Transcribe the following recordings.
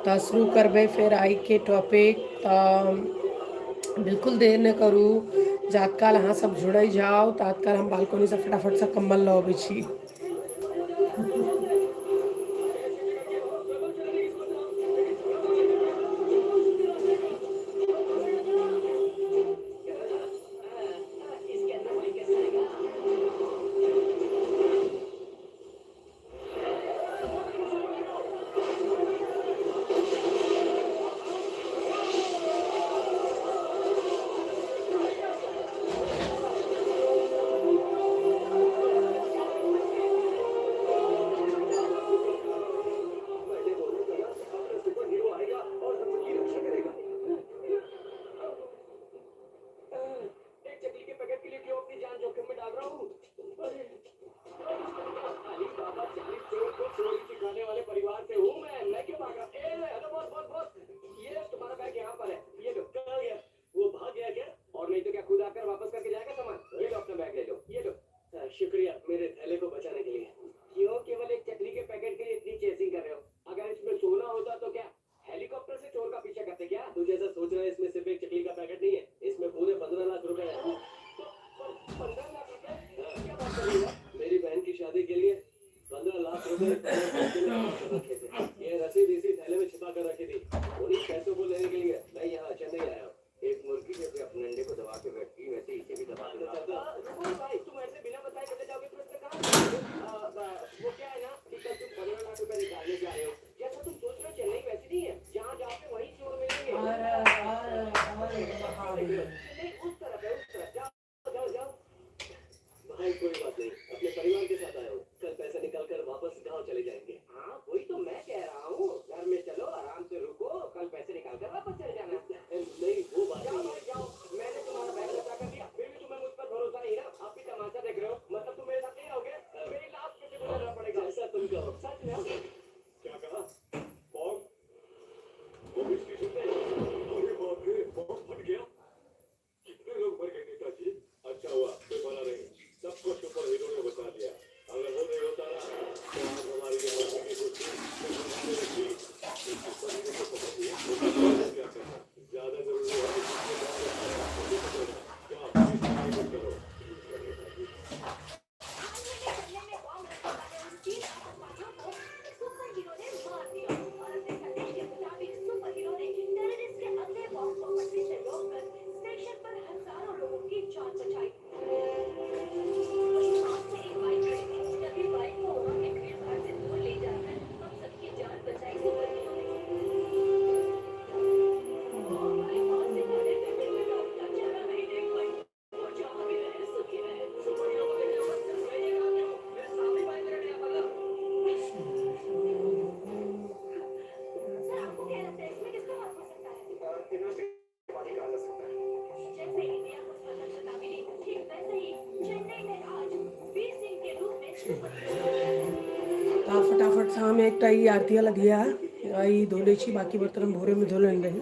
तऽ शुरू करबै फेर आइके टॉपिक। तऽ बिल्कुल देर नहि करू, जातकाल अहाँ सब जुड़ै जाउ तात्काल। हम बालकोनीसँ फटाफटसँ कम्बल लऽ अबै छी। तऽ फटाफटसँ हम एकटा ई आरती वाला दिया आ ई धो लै छी, बाकी बर्तन हम भोरेमे धो लेने रही।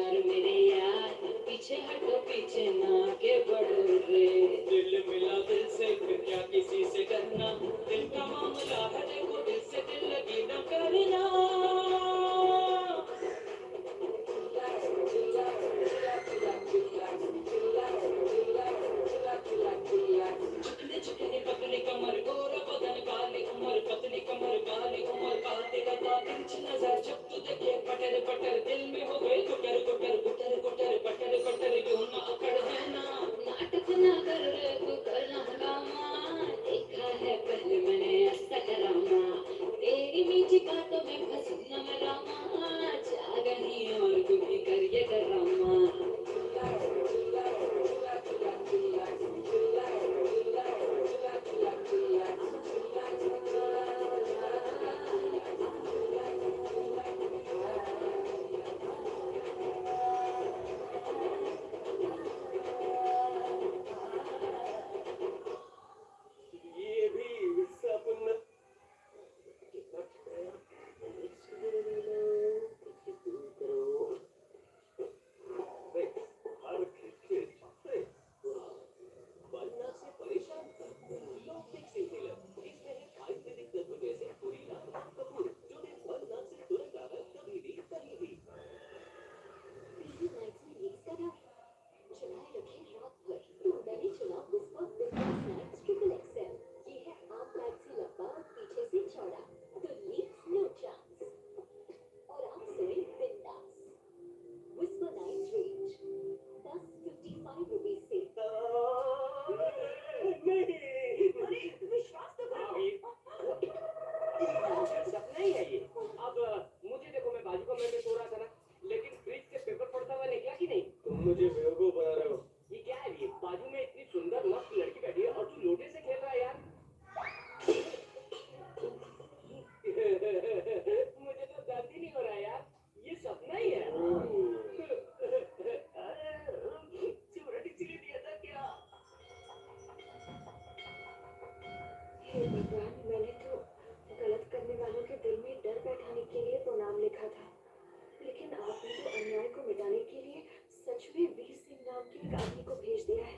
यार मेरे यार, पीछे हटो पीछे ना के बढ़ो रे। दिल मिला दिल से फिर क्या किसी से डरना, दिल का मामला है देखो दिल से दिल लगी ना करना। चिकने चिकने पतली कमर, गोरा बदन, काली उमर, पतली कमर, काली उमर, काते का तिरछी नजर, जब तू देखे पटर पटर, दिल में हो गई गुटर गुटर गुटर गुटर पटर पटर, यूं ना अकड़ है ना। नाटक ना कर रे तू करना हंगामा, देखा है पहले मैंने ऐसा ड्रामा, तेरी मीठी बातों में फंसू ना मैं रामा, जा कहीं और तू भी कर ये ड्रामा। ये भी सपना। चलाए रखे रात भर, तो मैंने चुना विस्पर बिंदास नाइट्स ट्रिपल एक्सएल। ये है आम पैड से लंबा और पीछे से चौड़ा, तो लीक्स नो चांस और आप सोए बिंदास। विस्पर नाइट्स रेंज 1055 रुपीज से। नहीं, अरे विश्वास तो करो। सपना ही है ये। अब मुझे देखो, मैं बाजू कमरे में सो रहा था ना, लेकिन फ्रिज से पेपर पड़ता हुआ निकला कि नहीं? तुम मुझे बेवकूफ बना रहे हो। ये क्या है ये? बाजू में इतनी सुंदर मस्त लड़की बैठी है और तू लोटे से खेल रहा है यार। मुझे तो दर्द ही नहीं हो रहा यार, ये सपना ही है। चूरन इसीलिए दिया था क्या? हे भगवान, मैंने तो गलत करने वालों के दिल में डर बैठाने के लिए वो नाम लिखा था, लेकिन आपने तो अन्याय को मिटाने के लिए सच में वीर सिंह नाम के एक आदमी को भेज दिया है।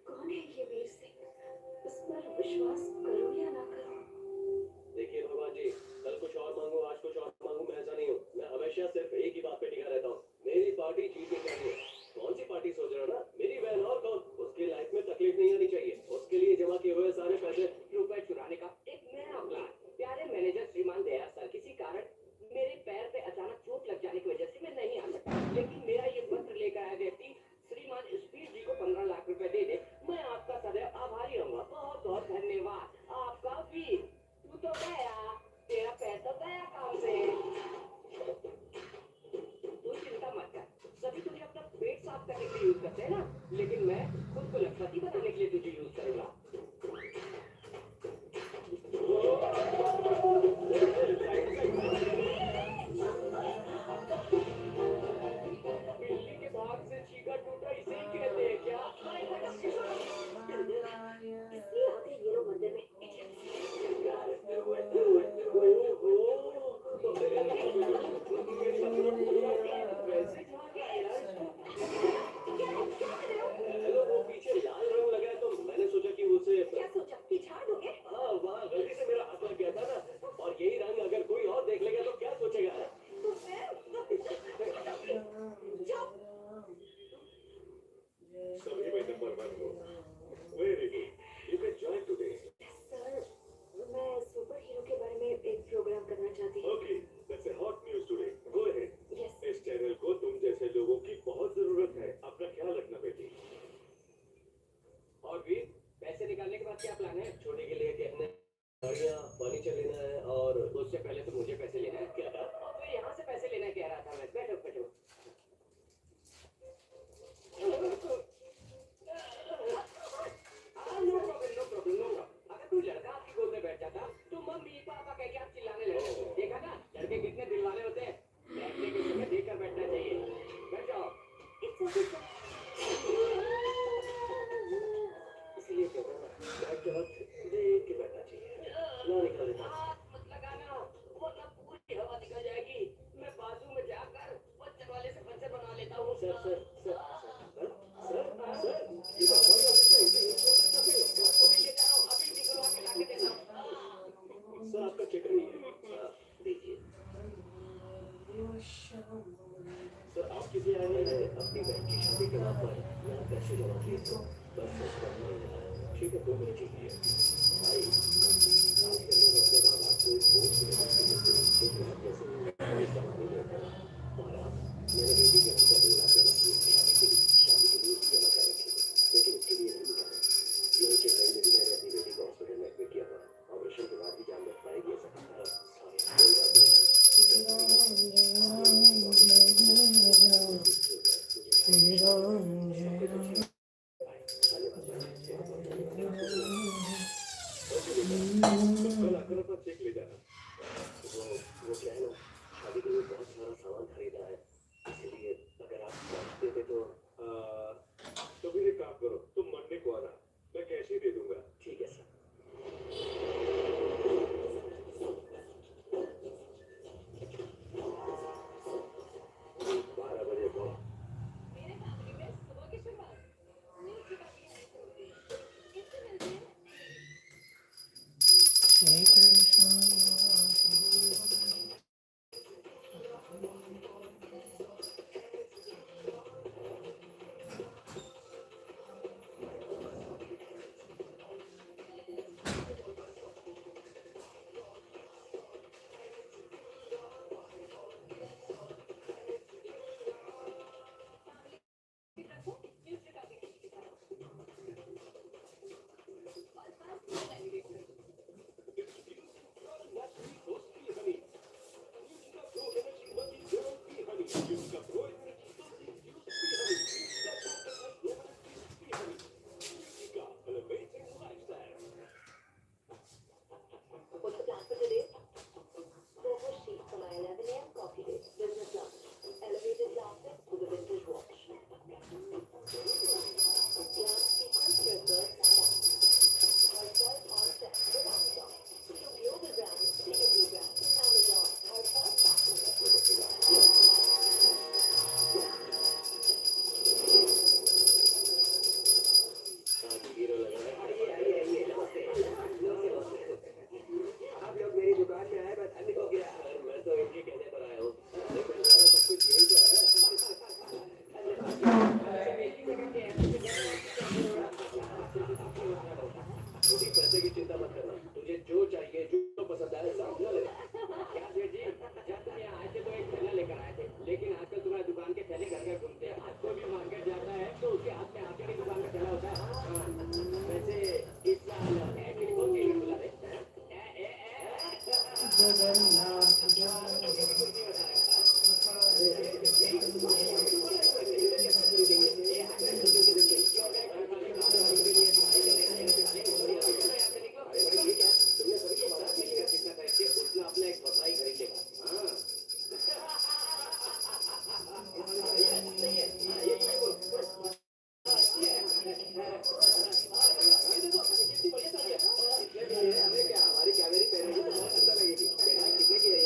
कौन है ये वीर सिंह? उस पर विश्वास करो या ना करो। देखिए भगवान जी, कल कुछ और मांगू आज कुछ और मांगू, मैं ऐसा नहीं हूँ। मैं हमेशा सिर्फ एक ही बात पे टिका रहता हूँ, मेरी पार्टी जीतनी चाहिए। कौन सी पार्टी सोच रहे हो ना? मेरी बहन और कौन? उसकी लाइफ में तकलीफ नहीं आनी चाहिए। उसके लिए जमा किए हुए सारे पैसे। रुपए चुराने का एक नया प्लान। प्यारे मैनेजर श्रीमान दया सर, किसी कारण मेरे पैर पे अचानक चोट लग जाने की वजह से मैं नहीं आ सका, लेकिन मेरा ये पत्र लेकर आया व्यक्ति श्रीमान स्पीड जी को 15 लाख रुपए दे दे, मैं आपका सदैव आभारी रहूंगा। बहुत बहुत धन्यवाद आपका वीर। तू तो गया, तेरा पैर तो गया काम से। तू चिंता मत कर, सभी तुझे अपना पेट साफ करने के लिए यूज करते हैं ना, लेकिन मैं खुद को लखपति बनाने के लिए तुझे यूज करूंगा। बिल्ली के भाग से चीका टूटा, इसे ही कहते हैं क्या? इसलिए आते ये लोग मंदिर में। हेलो, वो पीछे लाल रंग लगा है तो मैंने सोचा कि उसे। क्या सोचा कि झाड़ दोगे? हाँ, वहाँ गलती से मेरा हाथ लग गया था ना, और यही रंग अगर कोई और देख लेगा तो क्या सोचेगा? तो फिर जाओ। सभी में नंबर 1 हो। Very good, you can join today. Sir, मैं सुपर हीरो के बारे में एक प्रोग्राम करना चाहती हूँ। Okay, that's a hot news today, go ahead. Yes. इस चैनल को तुम जैसे लोगों की बहुत जरूरत है। अपना ख्याल रखना बेटी। और वीर, पैसे निकालने के बाद क्या प्लान है? छोटे के लिए गहने, गाड़ियाँ, फर्नीचर लेना है और उससे पहले तो मुझे पैसे लेना है। क्या? और फिर यहाँ से पैसे लेना कह रहा था मैं। बैठो बैठो। No problem no problem no problem. अगर कोई लड़का आपकी गोद में बैठ जाता तो मम्मी पापा कह के आप चिल्लाने लगते। देखा ना लड़के कितने दिल वाले होते हैं। बैठने के समय देख कर बैठना चाहिए। बैठ जाओ। It's okay sir. इसलिए कहते हैं ना, बैठते वक्त देख के बैठना चाहिए। ना निकाल देता। हाथ मत लगाना वरना पूरी चेक करनी है। दीजिए। सर आप किसी आए हैं? मैंने अपनी बहन की शादी के नाम पर यहाँ पैसे जमा किए थे, बस उसका नहीं मिला। ठीक है, 2 मिनट चाहिए। भाई, आजकल लोग अपने माँ बाप को एक बोझ की तरह समझते हैं, लेकिन आप जैसे कोई सवाल नहीं होता। और आप, मैंने बेटी के नाम पर 2 लाख जमा किए, शादी के लिए भी जमा कर रखे थे, लेकिन उसके लिए नहीं निकाले। यही चेन्नई में भी मैंने अपनी बेटी को हॉस्पिटल में एडमिट किया था। ऑपरेशन के बाद भी जान बच पाएगी ऐसा कहा। सॉरी, कोई बात नहीं भाई। श्री राम जय राम। ओके बेटा, कल आकर अपना चेक ले जाना। वो क्या है ना, शादी के लिए बहुत सारा सामान खरीदा है, इसलिए अगर आप कैश देते तो। तो फिर एक काम करो, तुम मंडे को आना, मैं कैश ही दे दूंगा। ठीक है सर। 12 बजे को। मेरे फैमिली में सुबह की शुरुआत न्यूट्रिका की हेल्प से होती है। इससे मिलती है श्री कृष्ण। रखो न्यूट्रिका की हेल्प के साथ और फास्ट एलिवेट करो। What's the plan for today? Boho chic for my 11 a.m. coffee date. Business lunch. Elevated glasses with a vintage watch. Glam sequence for a girl's night out. Herself on set with Amazon. From global brands to indie brands. Amazon, her first fashion. Hero लग रहा है। आइए आइए आइए, नमस्ते नमस्ते नमस्ते। आप लोग मेरी दुकान में आए, मैं धन्य हो गया। सर मैं तो इनके कहने पर आया हूँ, लेकिन हमारा सब कुछ यही तो है। छोटी पैसे की चिंता मत करना, तुझे जो चाहिए जो पसंद आए सब ले लेना। क्या सेठ जी, जब तुम यहाँ आए थे तो एक थैला लेकर आए थे, लेकिन आजकल तुम्हारी दुकान के थैले घर घर घूमते हैं। आज कोई भी मार्केट जाता है तो उसके हाथ में आपकी दुकान का थैला होता है। हाँ, वैसे इस साल ए के लिए कौन सी इवेंट बुला रहे हैं? ए, ए, ए, जगन्नाथ जगन्नाथ। तुमने सभी को मना किया, जितना खरीदते उतना अपना एक बकरा ही खरीद लेगा। हाँ हमारी कैमरे पहनेगी तो बहुत सुंदर लगेगी। कितने की है?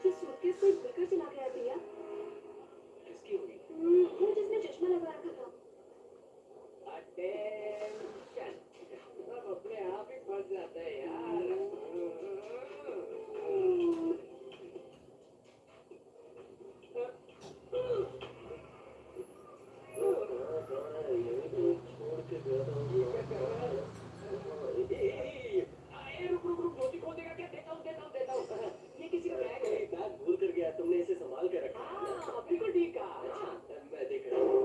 उसकी सूटकेस कोई भूल कर चला गया भैया। किसकी होगी? वो जिसने चश्मा लगा रखा था। अटेंशन, सब अपने आप ही फंस जाता है यार। छोड़ के गया था। रुक रुक रुक, धोती खोल देगा क्या? देता हूँ देता हूँ देता हूँ। ये किसी का बैग है। बैग भूल कर गया, तुमने इसे संभाल कर रखा। हाँ बिल्कुल ठीक कहा। अच्छा मैं देख रहा हूँ।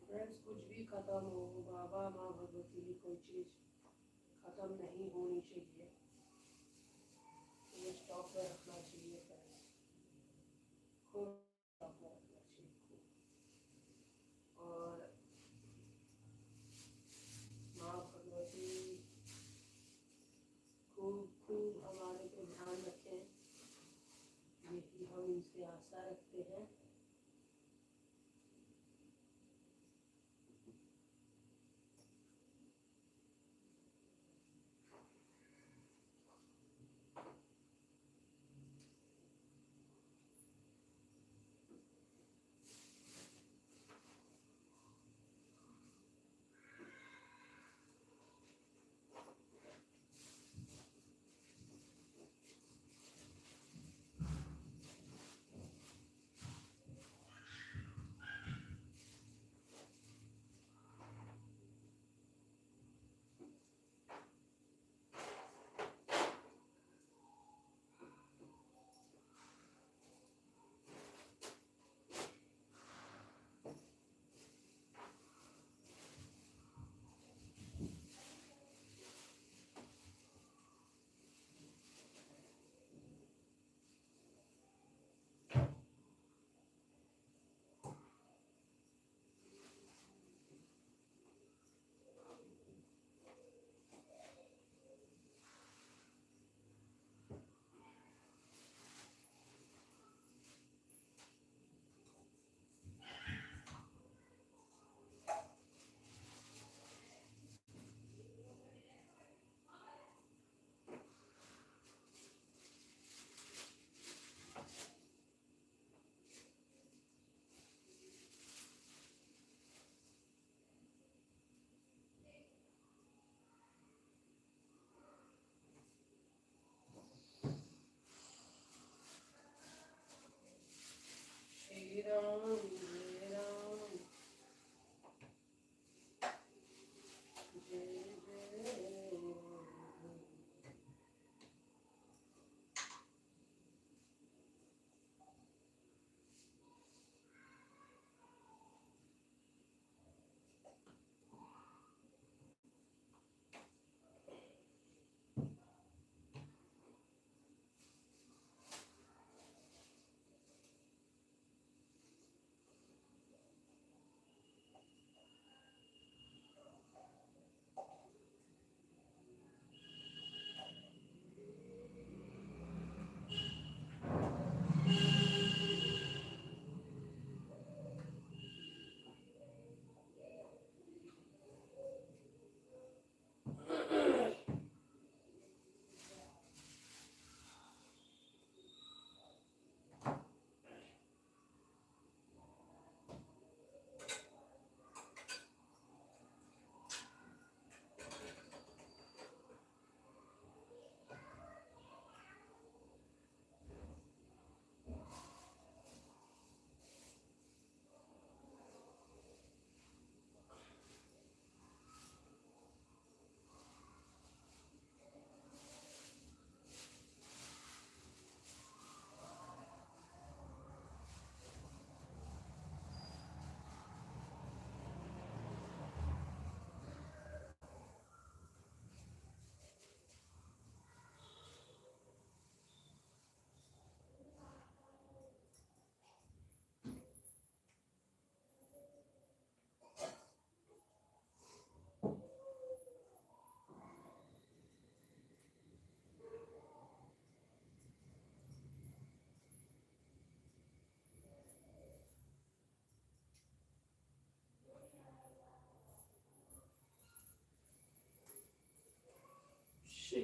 फ्रेंड्स कुछ भी खत्म हो, बाबा माँ भगवती की कोई चीज़ खत्म नहीं होनी चाहिए, तुम्हें स्टॉक में रखना चाहिए फ्रेंड्स, खूब स्टॉक में रखना चाहिए खूब। और माँ भगवती खूब खूब हमारे पे ध्यान रखें, यही हम इनसे आशा रखते हैं।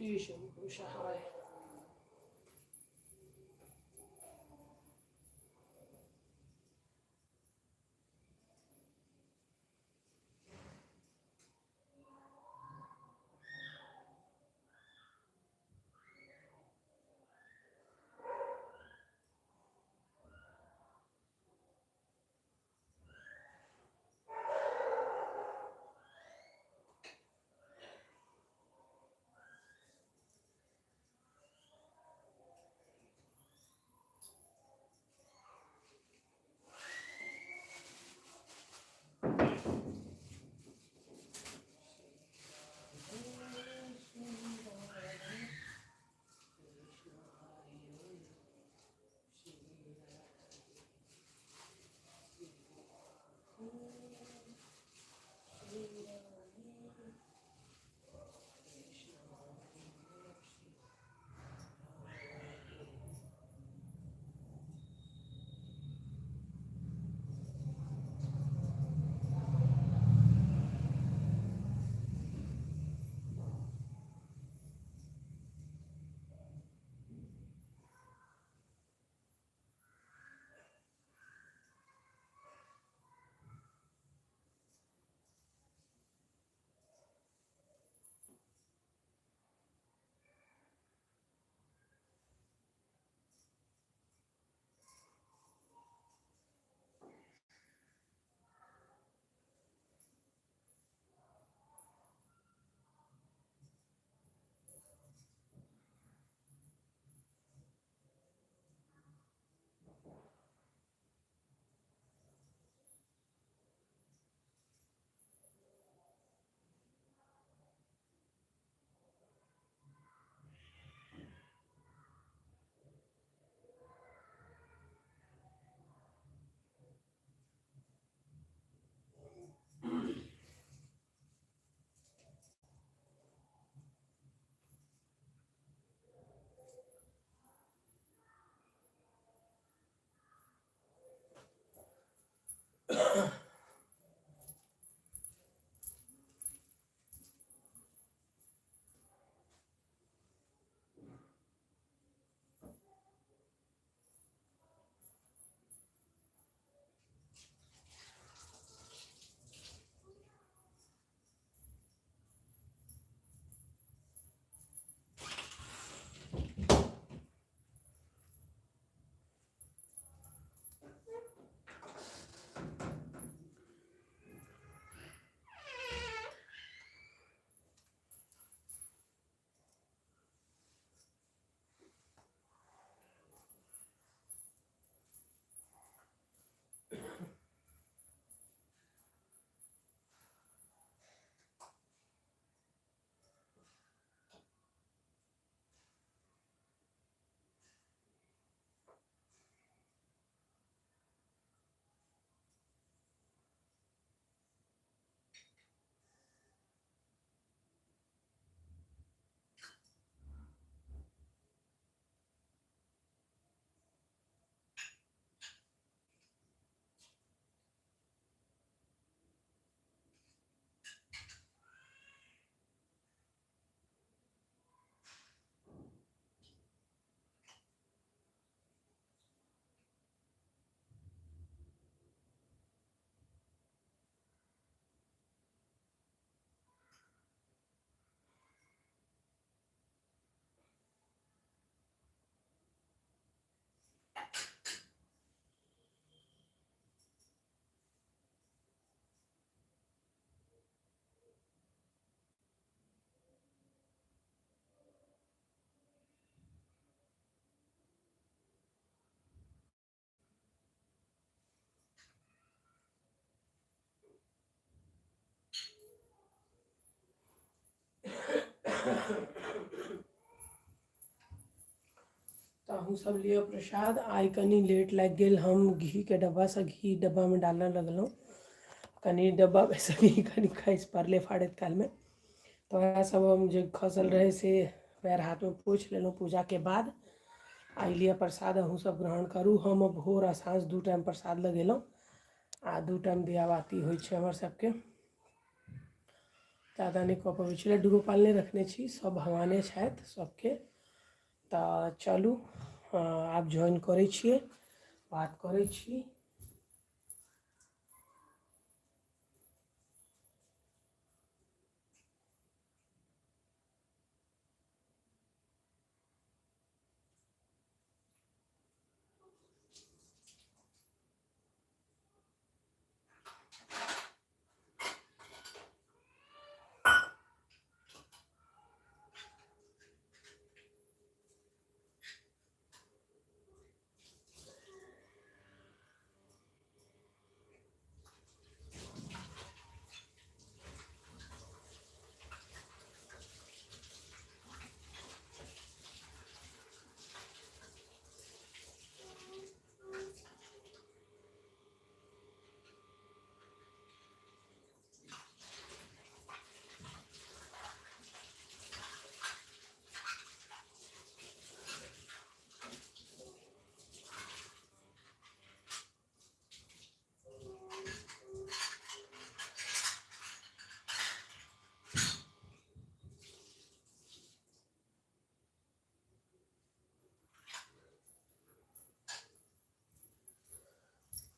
श्री शंभु सहाय। तऽ अहूँ सब लिअ प्रसाद। आइ कनि लेट लागि गेल, हम घीके डब्बासँ घी डब्बामे डालऽ लगलहुँ, कनि डब्बामे सँ घी कनि खसि पड़लै फाड़ैत कालमे, तऽ वएह सब हम जे खसल रहै से पएर हाथमे पोछि लेलहुँ पूजाके बाद। आइ लिअ प्रसाद, अहूँ सब ग्रहण करू। हम भोर आ साँझ दू टाइम प्रसाद लगेलहुँ आ दू टाइम दियाबाती होइ छै हमर सबके। जादा नहि कऽ पबै छी लड्डू गोपाल नहि रखने छी सब भगवाने छथि सबके तऽ चलू आब ज्वाइन करै छियै बात करै छी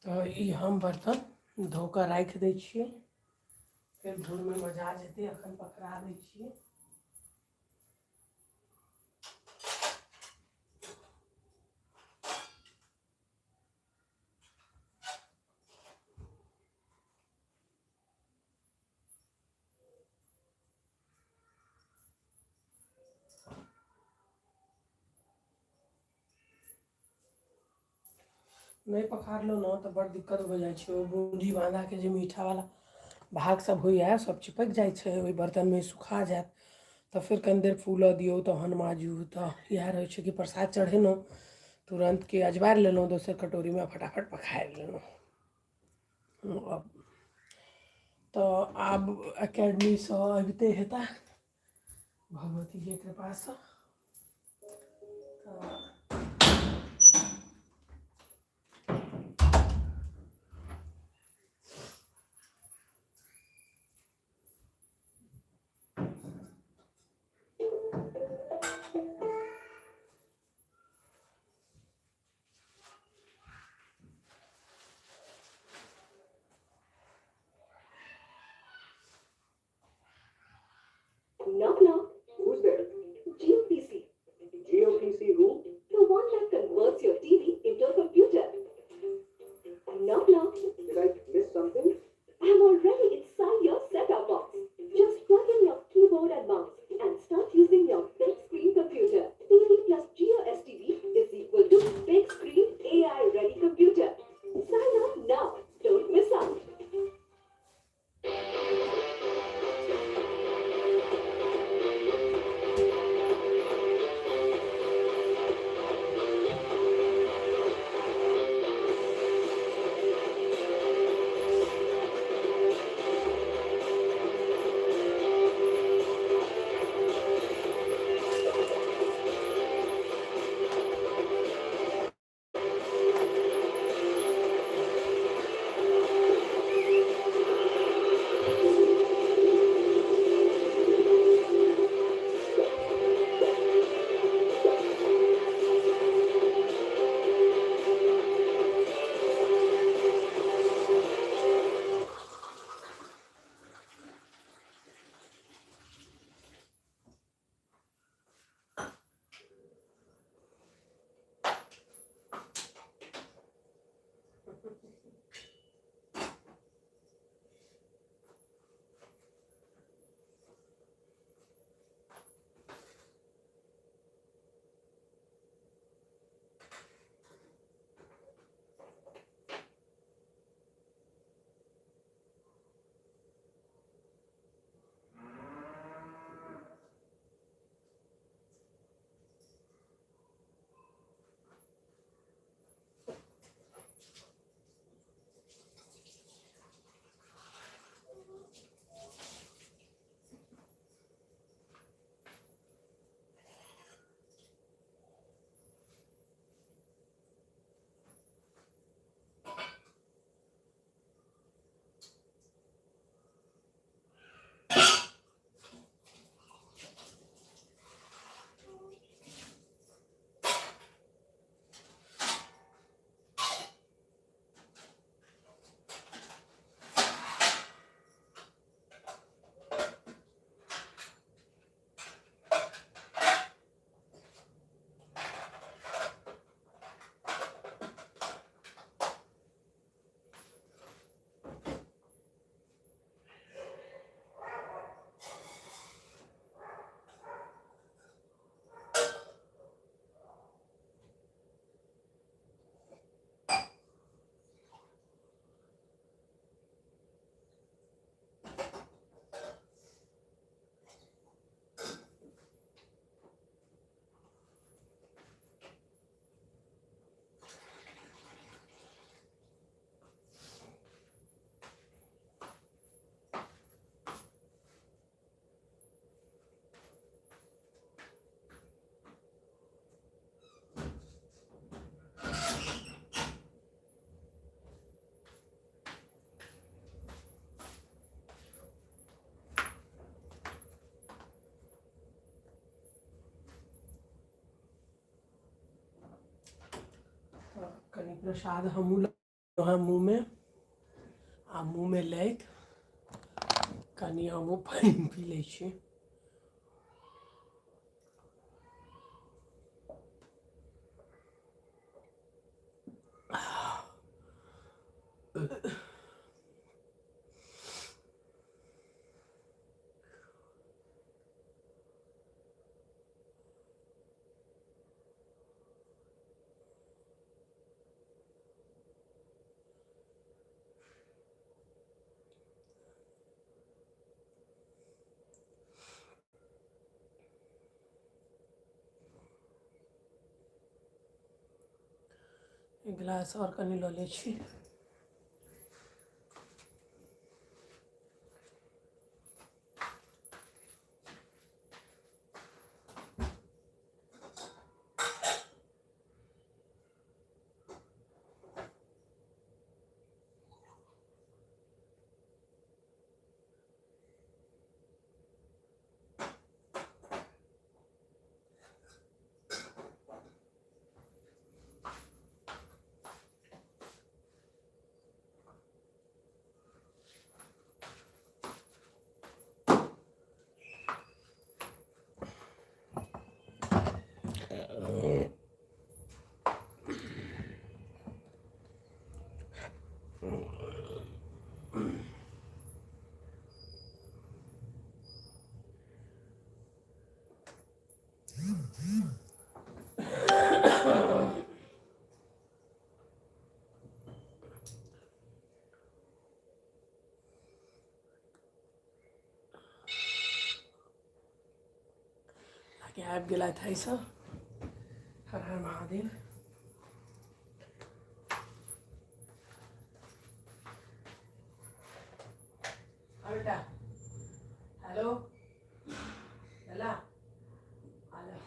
तऽ ई हम बर्तन धो कऽ राखि दै छियै फेर भोरमे मजा जेतै एखन पकड़ा दै छियै नहि पखारलहुँ ने तऽ बड़ दिक्कत भऽ जाइ छै ओ बून्दी बान्धाके जे मीठावला भाग सब होइए सब चिपकि जाइ छै ओहि बर्तनमे सुखा जायत तऽ फेर कनि देर फूलऽ दियौ तहन माजू तऽ इएह रहै छै कि प्रसाद चढ़ेलहुँ तुरन्तके अजबारि लेलहुँ दोसर कटोरीमे आ फटाफट पखारि लेलहुँ तऽ आब एकेडमीसँ अबिते हेता भगवतीके कृपासँ तऽ Knock knock. Who's there? JioPC. GOPC who? The one that converts your TV into a computer. Knock knock. Did I miss something? I'm already inside your set-top box. Just plug in your keyboard and mouse and start using your big screen computer. TV plus Geo STV is equal to big screen AI ready computer. Sign up now. Don't miss out. कनि प्रसाद हमहूँ लेलहुँ हेँ मुँहमे आ मुँहमे लैत कनि हमहूँ पानि पी लै छी। एक गिलास आओर कनि लऽ लै छी। आके आबि गेलथि एहिसँ। हर हर महादेव। हाँ बेटा, हेलो लला, हेलो।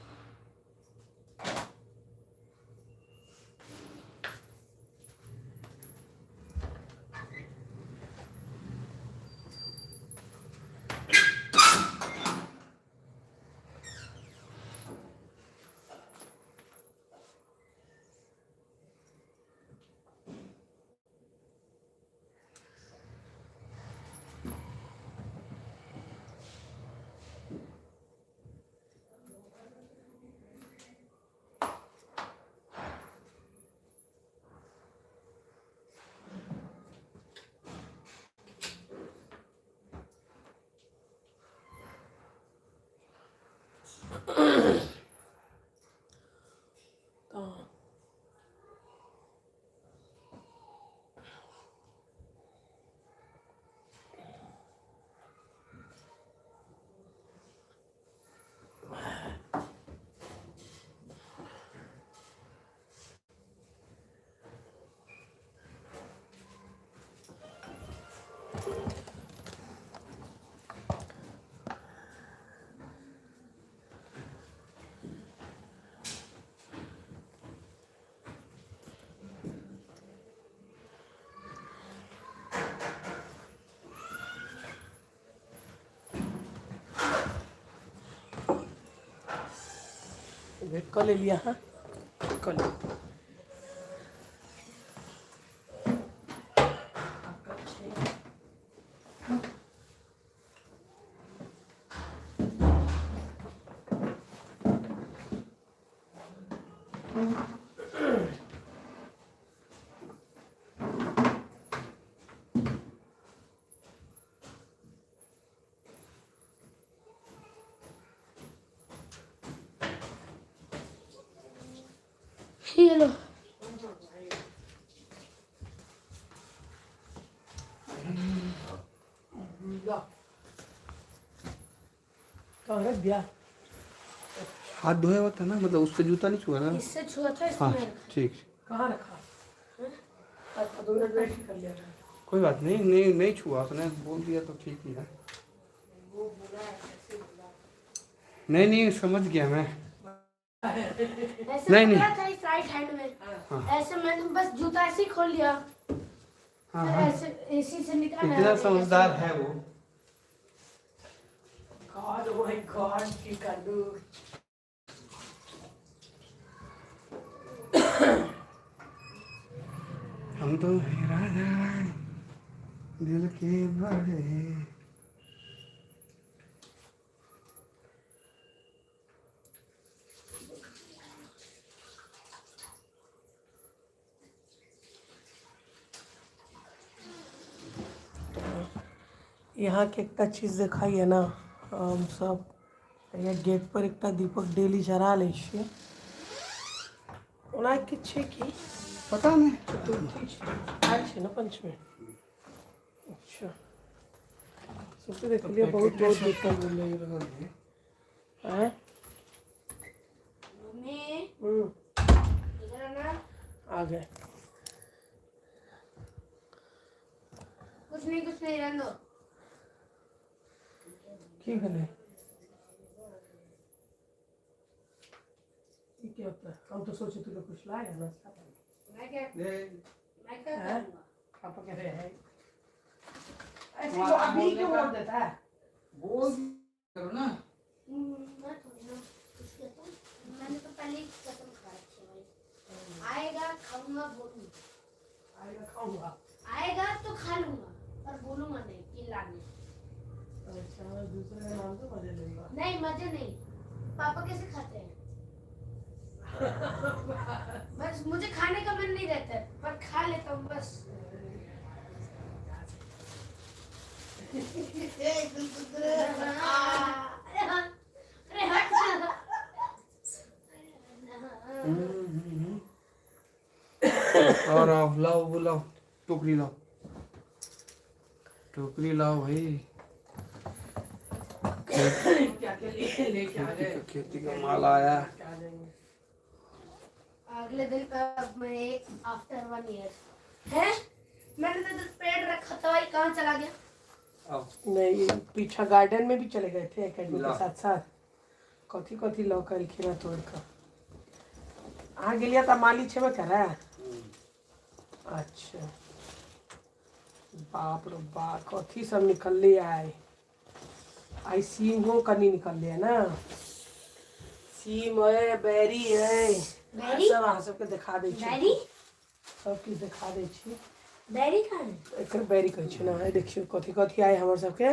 तऽ वेट कऽ लेलियै अहाँ, कऽ लिअ। ये लो। कहाँ रख दिया? हाथ धोया हुआ था ना, मतलब उससे जूता नहीं छुआ ना? इससे छुआ था। हाँ इसमें। ठीक। कहाँ रखा? अच्छा, 2 मिनट वेट ही कर लिया था। कोई बात नहीं, नहीं नहीं छुआ, उसने बोल दिया तो ठीक ही है। नहीं नहीं, समझ गया मैं। ऐसे नहीं, पकड़ा था इस राइट हैंड में। हाँ। ऐसे मैंने बस जूता ऐसे ही खोल लिया। हाँ फिर हाँ ऐसे इसी से निकाला। इतना समझदार है वो। गॉड, ओ my God, की कर। हम तो हैं राजा दिल के बड़े। यहाँ के एकटा चीज देखाइए ना, हम सब यहाँ गेट पर एकटा दीपक डेली जरा लै छियै। ओना किछु छै कि पता नहीं। चतुर्थी छै, आयल छै ने पंचमी। अच्छा, सबके देखलियै बहुत बहुत दीपक। आँय? मम्मी, इधर आना। आ गए। कुछ नहीं, कुछ नहीं, रहने दो। की भेलै? ई क्या होता है? हम तो सोचे तू लोग कुछ लाए नाश्ता पानी। मैं क्या, मैं क्या हैं? करूँगा? पापा कह रहे हैं ऐसे वो अभी क्यों बोल देता है? बोल करो ना। मैं थोड़ी ना कुछ कहता हूँ। मैंने तो पहले ही कसम खा रखी है भाई, आएगा खाऊंगा बोलूंगा। आएगा खाऊंगा। आएगा तो खा लूंगा, पर बोलूंगा नहीं कि लाने। अच्छा, दूसरे का नाम तो मजे लूंगा। नहीं, मजे नहीं, पापा कैसे खाते हैं? बस मुझे खाने का मन नहीं रहता है, पर खा लेता हूँ बस। अरे हट। और आप लाओ, वो लाओ, टोकरी लाओ, टोकरी लाओ भाई। क्या क्या लेके लेके आ खेती गए? का, खेती का माल आया। क्या जाएंगे? अगले दिन का मैं एक आफ्टर 1 ईयर है। मैंने तो इधर पेड़ रखा था भाई, कहाँ चला गया? आओ। नहीं, पीछा गार्डन में भी चले गए थे एकेडमी के ला। साथ साथ। कथी कथी लऽ कऽ एलखिन हँ तोड़ि कऽ। अहाँ गेलियै तऽ माली छेबे करै। अच्छा, बाप रो बा, कथी सब निकललै आइ। आइ सीमो कनि निकललै ने, सीम है, बेरी है। बेरी? सब अहाँ सबके देखा दै छी। बेरी? सब किछु देखा दै छी। बेरी कहाँ है? एकर बेरी कहै छै ने। आइ देखियौ कथी कथी आइ हमर सबके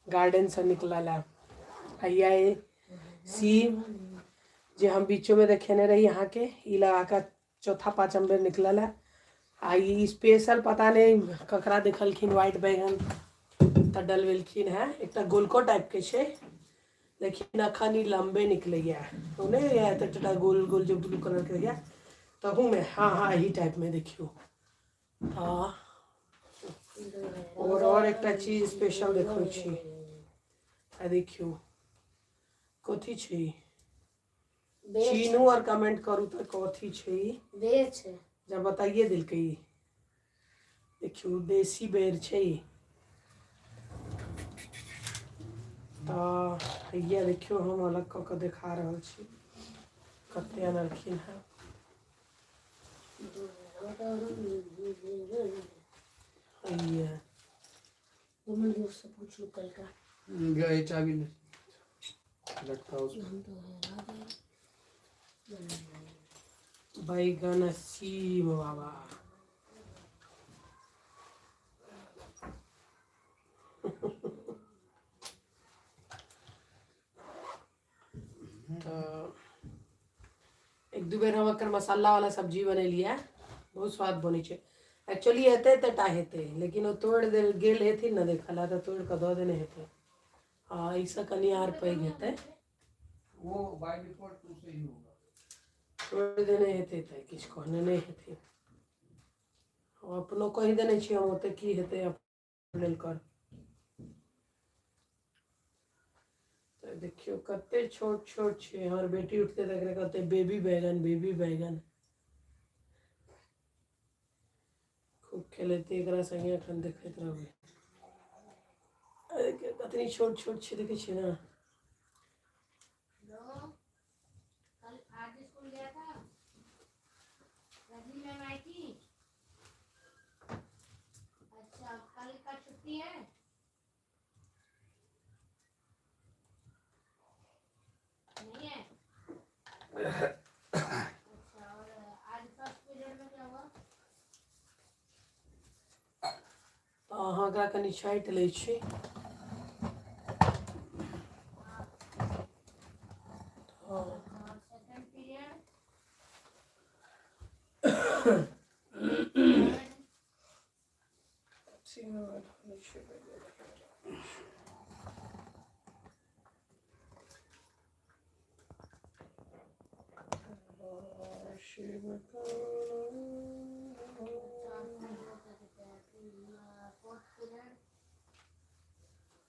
गार्डनसँ निकलल है। आइ आइ सीम जे हम बीचोमे देखेने रही अहाँके, ई लगा कऽ चौथा पाँचम बेर निकलल है। आ ई स्पेशल पता नहि ककरा देखलखिन व्हाइट बैगन तऽ डलबेलखिन हेँ। एकटा गोलको टाइपके छै, लेकिन अखन ई लम्बे निकलैए। ओ नहि होइए एतेक गोल गोल जे ब्लू कलरके होइए, तहूमे हाँ हाँ एही टाइपमे देखियौ। हँ, और एकटा चीज स्पेशल देखबै छी। आ देखियौ कथी छै ई? बेर। चीनू और कमेंट करू तऽ कथी छै ई? बेर छै। जब बताइए देलकै ई। देखियौ देसी बेर छै ई। तऽ हैया देखियौ, हम अलग कऽ कऽ देखा रहल छी कते अनलखिन हेँ। हैया। मैं दोस्त से पूछ लूँ कल का। गए चाबी ले लटका उसको। हम तो है राजा। बैगन आ सीम बाबा। तऽ एक दू बेर हम एकर मसाला वाला सब्जी बनेलियै, बहुत स्वाद बनै छै। एक्चुअली एते एतेटा हेतै, लेकिन ओ तोड़ि देल गेल हेथिन ने देखऽ लए, तऽ तोड़ि कऽ दऽ देने हेतै। आ एहिसँ कनि आर पैघ हेतै। वो बाय डिफॉल्ट 2 से ही होगा। तोड़ि देने हेतै तऽ किछु कहने नहि हेथिन। हम अपनो कहि देने छियै, हम ओते की हेतै अपन लेल कर। तऽ देखियौ कते छोट छोट छै। हमर बेटी उठतै तऽ एकरा कहतै बेबी बैगन, बेबी बैगन। खूब खेलेतै एकरा संगे। एखन देखैत रहबै। अरे कतनी छोट छोट छै, देखै छियै ने? हेलो, कल आज स्कूल गया था? रजनी मैम आई थी? अच्छा, कल का छुट्टी है? नहीं है? अच्छा, और आज फर्स्ट पीरियड में क्या हुआ? तऽ अहाँ एकरा कनि छाँटि लै छी।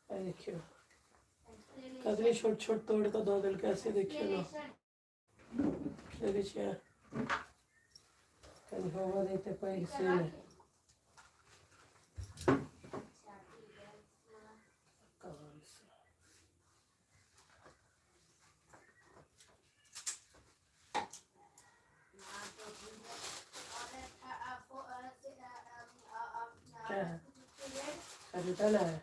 देखियौ कतनी छोट छोट तोड़ कऽ दऽ देलकै से देखियौ ने। देखै छियै, कनि होबऽ दैते पैघ से नहि। क्या है? रिटर्न है।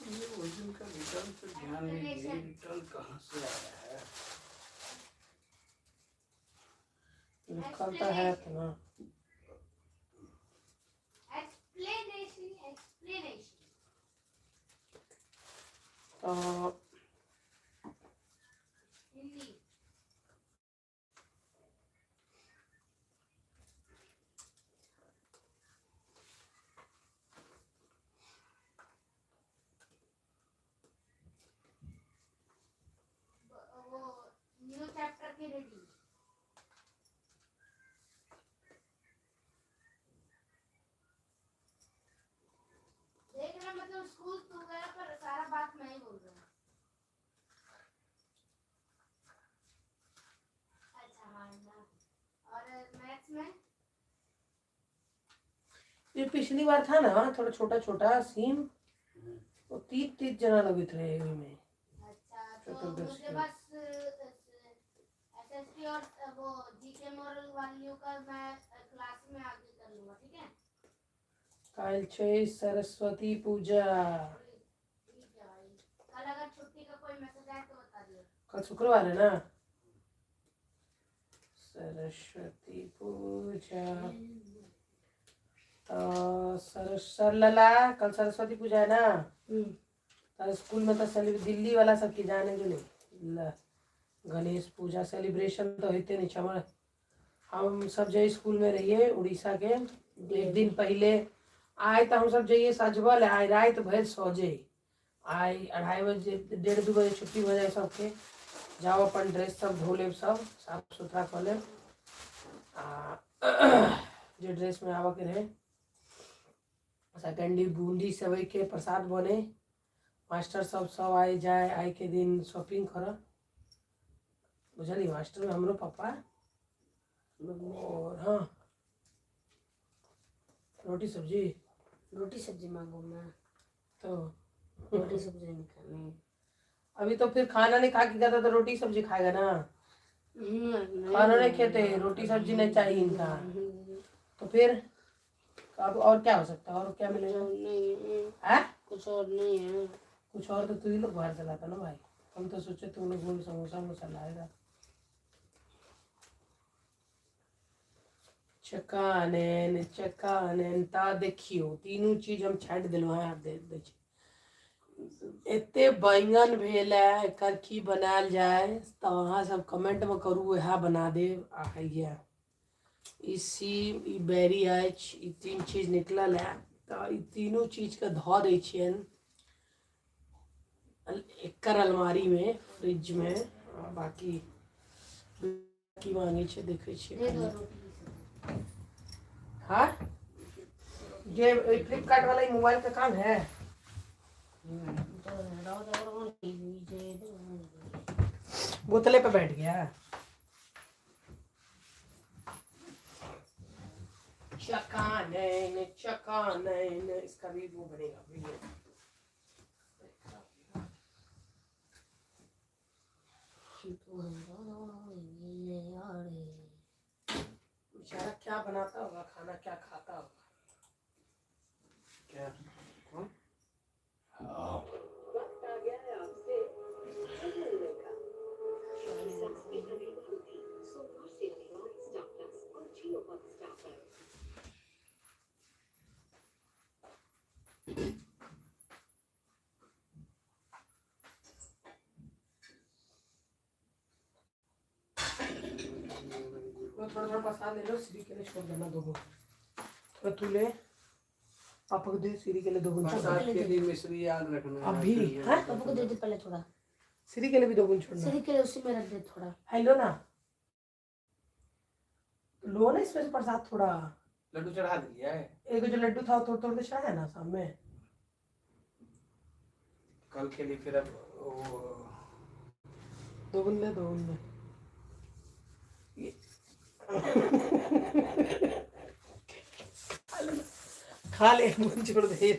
ये वजन का रिटर्न पर ध्यान नहीं दिए, रिटर्न कहाँ से आया है? लिखल तऽ हैत ना। Explanation, explanation. तऽ हिंदी। वो न्यू चैप्टर की रीडिंग। देख रहा, मतलब स्कूल तू गया पर सारा बात मैं ही बोल रहा हूँ। अच्छा हाँ ना, और मैथ्स में? ये पिछली बार था ना, थोड़ा छोटा छोटा सीम, वो तीत तीत जना लगैत रहे ओहिमे। अच्छा, तो छोटा मुझे दस। बस एसएसटी और वो जीके मॉरल वालियों का मैं क्लास में आगे कर लूँगा, ठीक है? काल्हि छै सरस्वती पूजा। ठीक है भाई, कल अगर छुट्टी का कोई मैसेज आए तो बता दियो। कल शुक्रवार है ना सरस्वती पूजा। तो सर सर लला, कल सरस्वती पूजा है ना, तो स्कूल में तो सेलिब्रेट दिल्ली वाला सब की जाने जो नहीं, गणेश पूजा सेलिब्रेशन तो होते नहीं। हमर हम सब जे स्कूल में रहिए उड़ीसा के, एक दिन पहले आए तो हम सब जाइए सजबल, आए रात भर सजे, आइ 2:30 बजे 1:30 2 बजे छुट्टी हो जाए सबके। जाओ अपन ड्रेस सब धो लेब, सब साफ सुथरा कऽ लेब आ जे ड्रेस में आबऽ के रहे। सेकेंड बूंदी सेवई के प्रसाद बने, मास्टर सब सब आइ जाए। आइ के दिन शॉपिंग करऽ, बुझलियै? मास्टर में हमरो पापा और हाँ, रोटी सब्जी। रोटी सब्जी मांगू मैं? तो रोटी सब्जी नहीं खानी। अभी तो फिर खाना नहीं खा के गया था तो रोटी सब्जी खाएगा ना। खाना नहीं खेते, रोटी सब्जी नहीं चाहिए इनका। तो फिर अब और क्या हो सकता है? और क्या मिलेगा? नहीं। है? कुछ और नहीं है। कुछ और तो तू ही लोग बाहर से लाता ना भाई। हम तो सोचे तुम लोग वो समोसा वमोसा लाएगा। चकानैन चकानैन। ता देखियौ, तीनू चीज हम छाँटि देलहुँ हेँ। आब दे दै छी। एते बैंगन भेल है, एकर की बनायल जाय? तऽ अहाँ सब कमेंटमे करू, उएह बना देब। आ हैया ई सीम, ई बैरी अछि, ई तीन चीज निकलल है, तऽ ई तीनू चीजके धऽ दै छियनि एकर अलमारीमे, फ्रिजमे। आ बाकी की मांगै छै देखै छियै। दे दो रोटी सब्जी। हाँ, ये फ्लिपकार्ट वाला ही मोबाइल का काम है। तो बोतले पे बैठ गया। चकानैन चकानैन। इसका भी वो बनेगा वीडियो। बेचारा क्या बनाता होगा खाना, क्या खाता होगा? क्या, कौन? वक्त आ गया है आपसे बदलने का, क्योंकि सबसे नवीन होती सोमवार से रविवार स्टार प्लस और जियो हॉटस्टार पर। थोड़ा थोड़ा प्रसाद ले लो, श्री के लिए छोड़ देना दो थोड़ा। तू ले, पापा को दे, श्री के लिए दो बूंद छोड़ प्रसाद के लिए मिश्री याद रखना। अभी हाँ। पापा को दे दे पहले थोड़ा। श्री के लिए भी दो बूंद छोड़ना। श्री के लिए उसी में रख दे थोड़ा। हेलो ना, लो ना इसमें से प्रसाद थोड़ा। लड्डू चढ़ा दिया है। एक जो लड्डू था थोड़ा थोड़ा चढ़ाया ना सामने। कल के लिए फिर अब वो दो बूंद ले, दो बूंद ले। ये खा ले, बूंद छोड़ दे ये।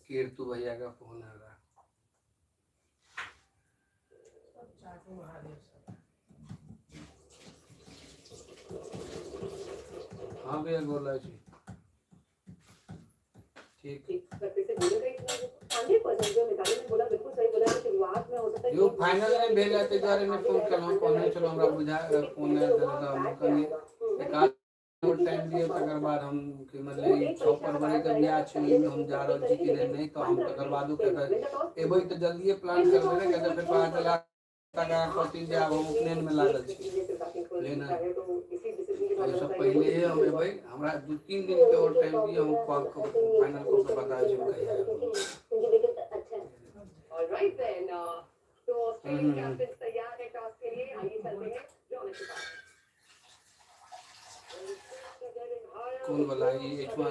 कीर्तु भैया का फोन आ रहा। सब चाटू महादेव सब। हाँ भैया, बोला जी, ठीक। यो फाइनल नहि भेल है, ताहि दुआरे नहि फोन केलहुँ। कहने छलहुँ, हमरा बुझा फोन आयल छलै तऽ हम कनि एकाध टाइम दिअ, तकर बाद हम कि मतलब ई 6 फरवरी के बियाह छै, ओहिमे हम जा रहल छी कि नहि। नहि तऽ हम तकर बादो कहते एबै तऽ जल्दिए प्लान करबै ने, किया तऽ फेर पता चला तकर कहथिन जे आब हम उपनयनमे लागल छी बुझलियै ने। ओहिसँ पहिले हम एबै। हमरा 2-3 दिन के और टाइम दिअ, हम कॉल फाइनल कऽ के बता दै छी कहिया एबै। Alright then, तो ऑस्ट्रेलियन हम्म। कैप्टन तैयार है टॉस के लिए। आइए चलते हैं रौनक के पास। कोन वाला? ई एहिठमा?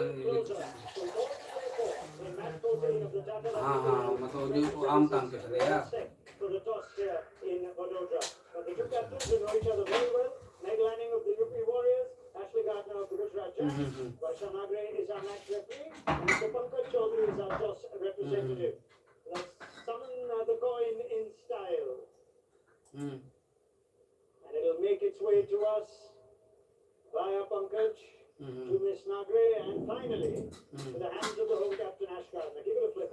हाँ, मतलब जो आम ताम के छलैया। For the toss here in Vadodara. But the two captains who know each other very well, Meg Lanning of the UP Warriors, Ashley Gardner of the Gujarat Giants, Varsha Nagre is our match referee, and Mr. Pankaj Chaudhary is our toss representative. Let's summon the coin in style, and it'll make its way to us via Pankaj, to Miss Nagre, and finally to the hands of the home captain Ash Gardner. Give it a flip.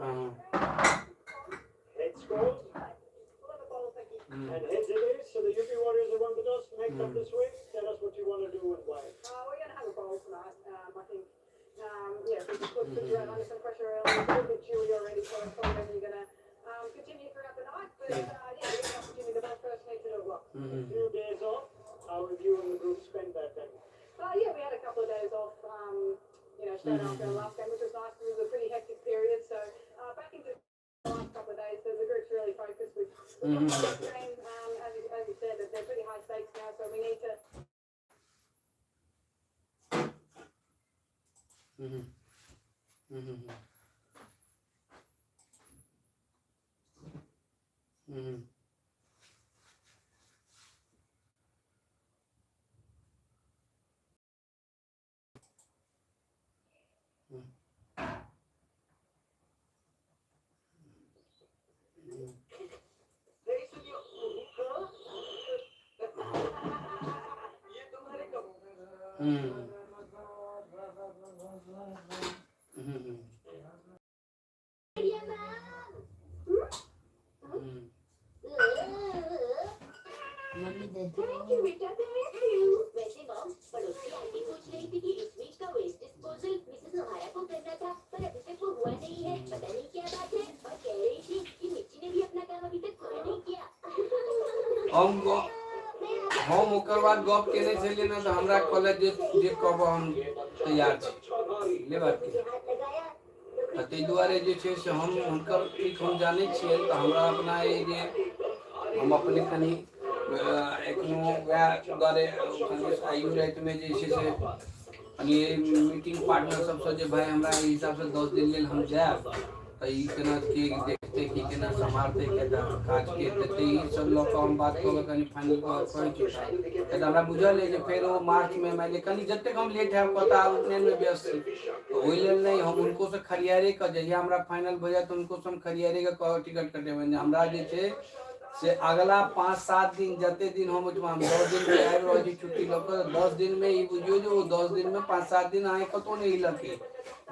Heads called. And heads it is. So the UP Warriors have won the toss. Meg, come this way. Tell us what you want to do and why. We're going to have a bowl tonight. I think, yeah, we just put Gujarat under some pressure early. It's a little bit chilly already, so it's probably only going to continue throughout the night. But yeah, we have an opportunity to bowl first, need to do it well. A few days off. How have you and the group spent that time? Yeah, we had a couple of days off, straight after our last game, which was nice because it was a pretty hectic period. So back into the last couple of days, so the group's really focused. We've got the next game, as you said, that they're pretty high stakes now, so we need to mummy दे दो। Thank you बेटा, thank you. वैसे mom, पड़ोसी aunty पूछ रही थी कि इस वीक का वेस्ट डिस्पोजल मिसेस ओहारा को करना था, पर अभी तक वो हुआ नहीं है। पता नहीं क्या बात है। और कह रही थी कि मिर्ची ने भी अपना काम अभी तक पूरा नहीं किया। हम हम ओकर बाद गप केने छलियै ने, तऽ हमरा कहलक जे जे कहब हम तैयार छी लेबाक के। हाथ लगाया। तऽ ताहि दुआरे जे छै से हम हुनकर ठीक हम जानै छियै, तऽ हमरा अपना ई जे हम अपने कनि एखनो वएह दुआरे कनि आइयो रातिमे जे छै से कनि मीटिंग पार्टनर सबसँ जे भाय, हमरा एहि हिसाबसँ 10 दिन लेल हम जायब, तऽ ई केना के देखतै कि केना सम्हारतै केना काजके, तऽ ताहि सब लऽ कऽ हम बात कऽ कऽ कनि फाइनल कऽ कहै छी। किया तऽ हमरा बुझल अइ जे फेर ओ मार्चमे मानि लिअ कनि जतेक हम लेट हैब, कतऽ आब उपनयनमे व्यस्त छी, तऽ ओहि लेल नहि हम हुनको से खरियारे कऽ जहिया हमरा फाइनल भऽ जायत, हुनको से हम खरियारे कऽ कह टिकट कटेबनि जे हमरा जे छै से अगला 5-7 दिन जते दिन हम ओहिठमा, हम 10 दिन के आबि रहल छी छुट्टी लऽ कऽ, 10 दिनमे ई बुझियौ जे ओ 10 दिनमे 5-7 दिन अहाँके कतहु नहि हिलके।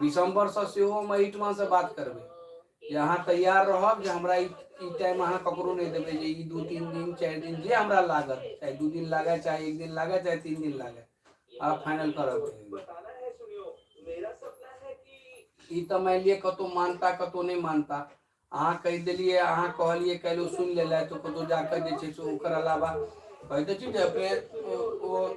दिसम्बरसँ सेहो हम एहिठमासँ बात करबै। जे अहाँ तैयार रहब जे हमरा ई ई टाइम अहाँ ककरो नहि देबै जे ई 2 3 दिन 4 दिन जे हमरा लागत, चाहे 2 दिन लागै, चाहे एक दिन लागै, चाहे 3 दिन लागै, अहाँ फाइनल करब। ई तऽ मानि लिअ कतहु मानता, कतहु नहि मानता। अहाँ कहि देलियै, अहाँ कहलियै काल्हि, ओ सुनि लेलथि, तऽ कतहु जाकऽ जे छै से ओकर अलावा कहै तऽ छी जे अपने ओ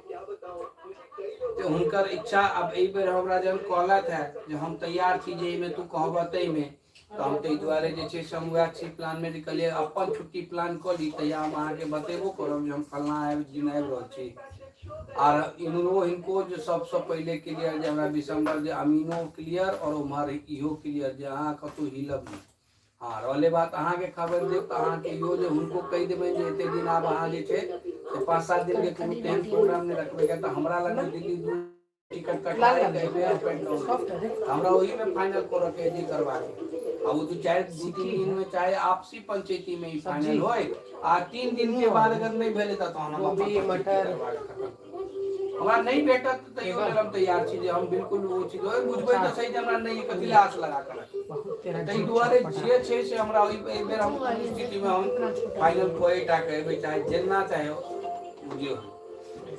जे हुनकर इच्छा। आब एहि बेर हमरा जहन कहलथि हे जे हम तैयार छी जे एहिमे तू कहबह ताहिमे, तऽ हम ताहि दुआरे जे छै से हम वएह छी प्लानमे जे कहलियै अपन छुट्टी प्लान कऽ ली, तहिया हम अहाँके बतेबो करब जे हम फल्लाँ आबि दिन आबि रहल छी। आर इम्हरो हिनको जे सबसँ पहिले क्लियर जे हमरा दिसंबर जे अमीनो क्लियर आओर उम्हर इहो क्लियर जे अहाँ कतहु हिलब नहि। हँ, रहलै बात अहाँके खबर देब, तऽ अहाँके इहो जे हुनको कहि देबनि जे एते दिन आब अहाँ जे छै से 5-7 दिनके कोनो तेहन प्रोग्राम नहि रखबै, किएक तऽ हमरा लगमे दिल्ली दू टिकट कटाए के अप एंड डाउन, हमरा ओहिमे फाइनल करऽ के जे करबाक आ ओ 2 4 2 3 दिन में चाहे आपसी पंचायती में ही फाइनल होय आ 3 दिन के बाद अगर नहि भेलै तऽ तहन हम अपन गोभी, पंचायती मटर। करबा के खतम करब। हमरा नहि भेटत तैयो लेल हम तैयार छी जे हम बिल्कुल ओ चीज बुझबै तऽ सही जे हमरा नहि, कथी लए आस लगा कऽ राखी। बहुत तेरा ताहि जीभ दुआरे छटपटा। जे छै से हमरा ओहि एहि बेर हम कोनो स्थितिमे हम फाइनल कए टा के एबै, चाहे जेना चाहे जे हो।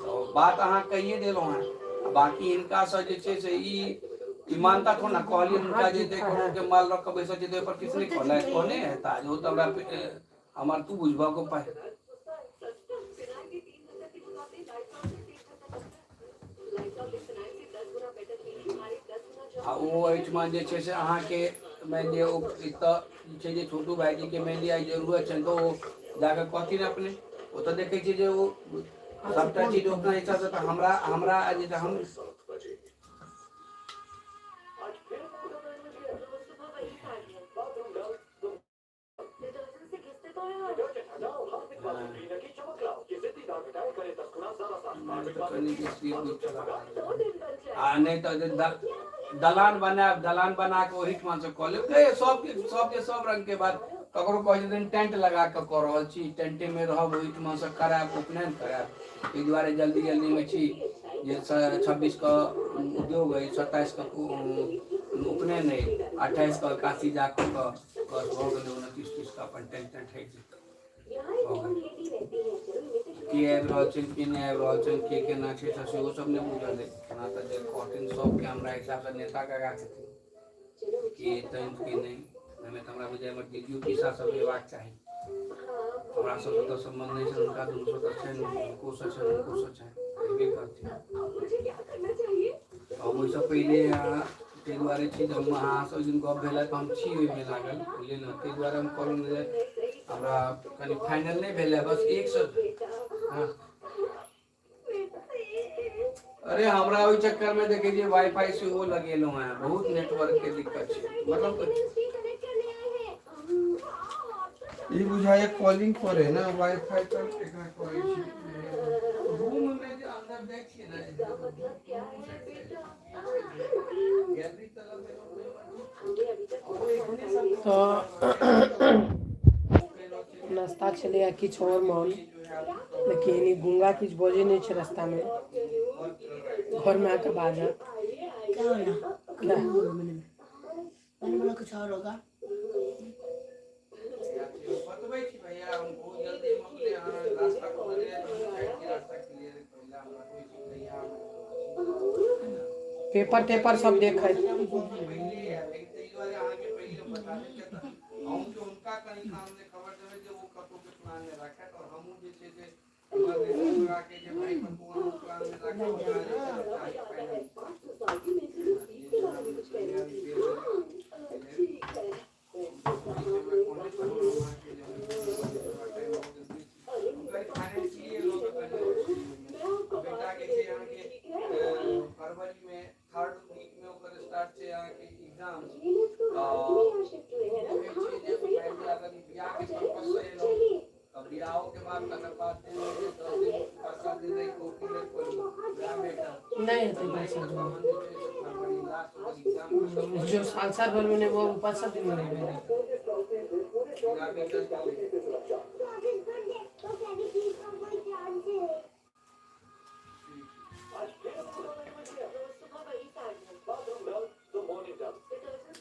तऽ बात अहाँ कहिए देलहुँ हेँ। आ बाँकी हिनकासँ जे छै से ई ई मानता थोड़ा ने। कहलियै हुनका जे एते करोड़ के माल रख कऽ बैसल छै, तऽ ओहिपर किछु नहि कहलथि, कहने हेता जे ओ तऽ हमरा हमर तू बुझबऽ के पाइ। आ ओ एहिठमा जे छै से अहाँके मानि लिअ ओ एतऽ छै जे छोटू भाईजीके मानि लिअ आइ जरूरत छनि तऽ ओ जाकऽ कहथिन अपने। ओतऽ देखै छियै जे ओ सभटा चीज अपना हिसाबसँ, तऽ हमरा हमरा जे हम कनि बेसी आ नहि तऽ जे दलान बनायब, दलान बना कऽ ओहिठमा से कऽ लेब। गे सबके सबके सब रंग के बात। ककरो कहै छथिन टेंट लगा कऽ कऽ रहल छी, टेंटे मे रहब, ओहिठमा से करायब, उपनयन करायब। ताहि दुआरे जल्दी जल्दीमे छी जे 26 के उद्योग अइ, 27 के उपनयन अइ, 28 के काशी जा कऽ बस भऽ गेलै। 29 30 के अपन टेंट टेंट हटि जेतै, भऽ गेलै। के आबि रहल छै, के नहि आबि रहल छै, के केना छै, से सेहो सब नहि बुझल अइ। ओना तऽ जे कहथिन सबके हमरा हिसाबसँ नेता काका छथिन, के एतनि के नहि, ओहिमे तऽ हमरा बुझाइ हमर दीदियो पीसा सब एबाक चाही। हमरा सबसँ तऽ सम्बन्ध नहि छनि, हुनका दुनूसँ तऽ छनि, हुनकोसँ छनि, हुनकोसँ छनि, एबे करथिन। हम ओहिसँ पहिले अहाँ ताहि दुआरे छी जे हम अहाँसँ ओहि दिन गप भेल तऽ हम छी ओहिमे लागल, बुझलियै ने? ताहि दुआरे हम कहलहुँ जे हमरा कनि फाइनल नहि भेल है, बस एक सए। हँ, अरे हमरा ओहि चक्कर में देखै छियै वाईफाई सेहो लगेलहुँ हेँ, बहुत नेटवर्क के दिक्कत छै। मतलब ई बुझाइए कॉलिंग पर है ना वाईफाई पर एकरा कहै छी। रूम में जे अंदर जाइ छियै ने, गैलरी तरफ। तऽ नाश्ता छलैए किछु आओर मोन, लेकिन ई गूंगा किछु बजै नहि छै रास्तामे, घरमे आके बाजत। क्या बोला? क्या? मैंने मैंने बोला कुछ और होगा। बतबै छी भैया, हम बहुत जल्दी हम अपने अहाँ रास्ता खोजने चाहै छी, रास्ता क्लियर पहिला हम बतबै छी कहिया हम। पेपर तेपर सब देखैत। पहिले है, ताहि दुआरे अहाँके पहिले हम बता देब किया तऽ हम जे हुनका कनि सामने खबर देबै जे ओ कतहु के प्लान नहि राखत आओर हमहूँ जे छै से हमर नेता लगा के जे भाई कतहु अहाँ प्लान नहि राखब, हमरा जे छै से चाही फाइनल। फरवरी में थर्ड वीक में ओकर स्टार्ट छै अहाँके एग्जाम, तऽ छै जे मानि लिअ अगर बियाहके पर्पससँ एलहुँ तऽ बियाहोके बाद तकर बाद 10 दिन 5-7 दिन रहि कऽ क्लियर करू, वएह बेटर। नहि हेतै 5-7 दिन। तहन जे छै से फरवरी लास्ट ओकर एग्जाम खतम भऽ जो साल साल भर में नहीं, वो 5-7 दिन में नहीं भेलै।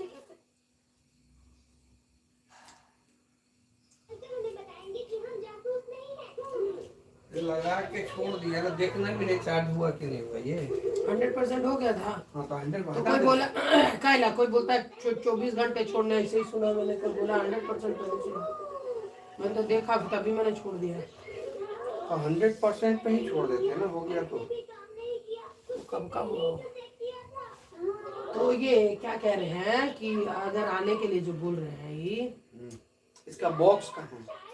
जेतै। करके छोड़ दिया ना, देखना भी नहीं चार्ज हुआ कि नहीं हुआ ये। 100% हो गया था। हाँ तो 100 तो कोई बोला कायला, कोई बोलता है 24 घंटे छोड़ने, ऐसे ही सुना मैंने। कोई बोला 100% तो सुना मैंने, तो देखा तभी मैंने छोड़ दिया। तो 100% पे ही छोड़ देते हैं ना, हो गया तो। तो कब कब हुआ? तो ये क्या कह रहे हैं कि अगर आने के लिए जो बोल रहे हैं ये इसका बॉक्स कहाँ है?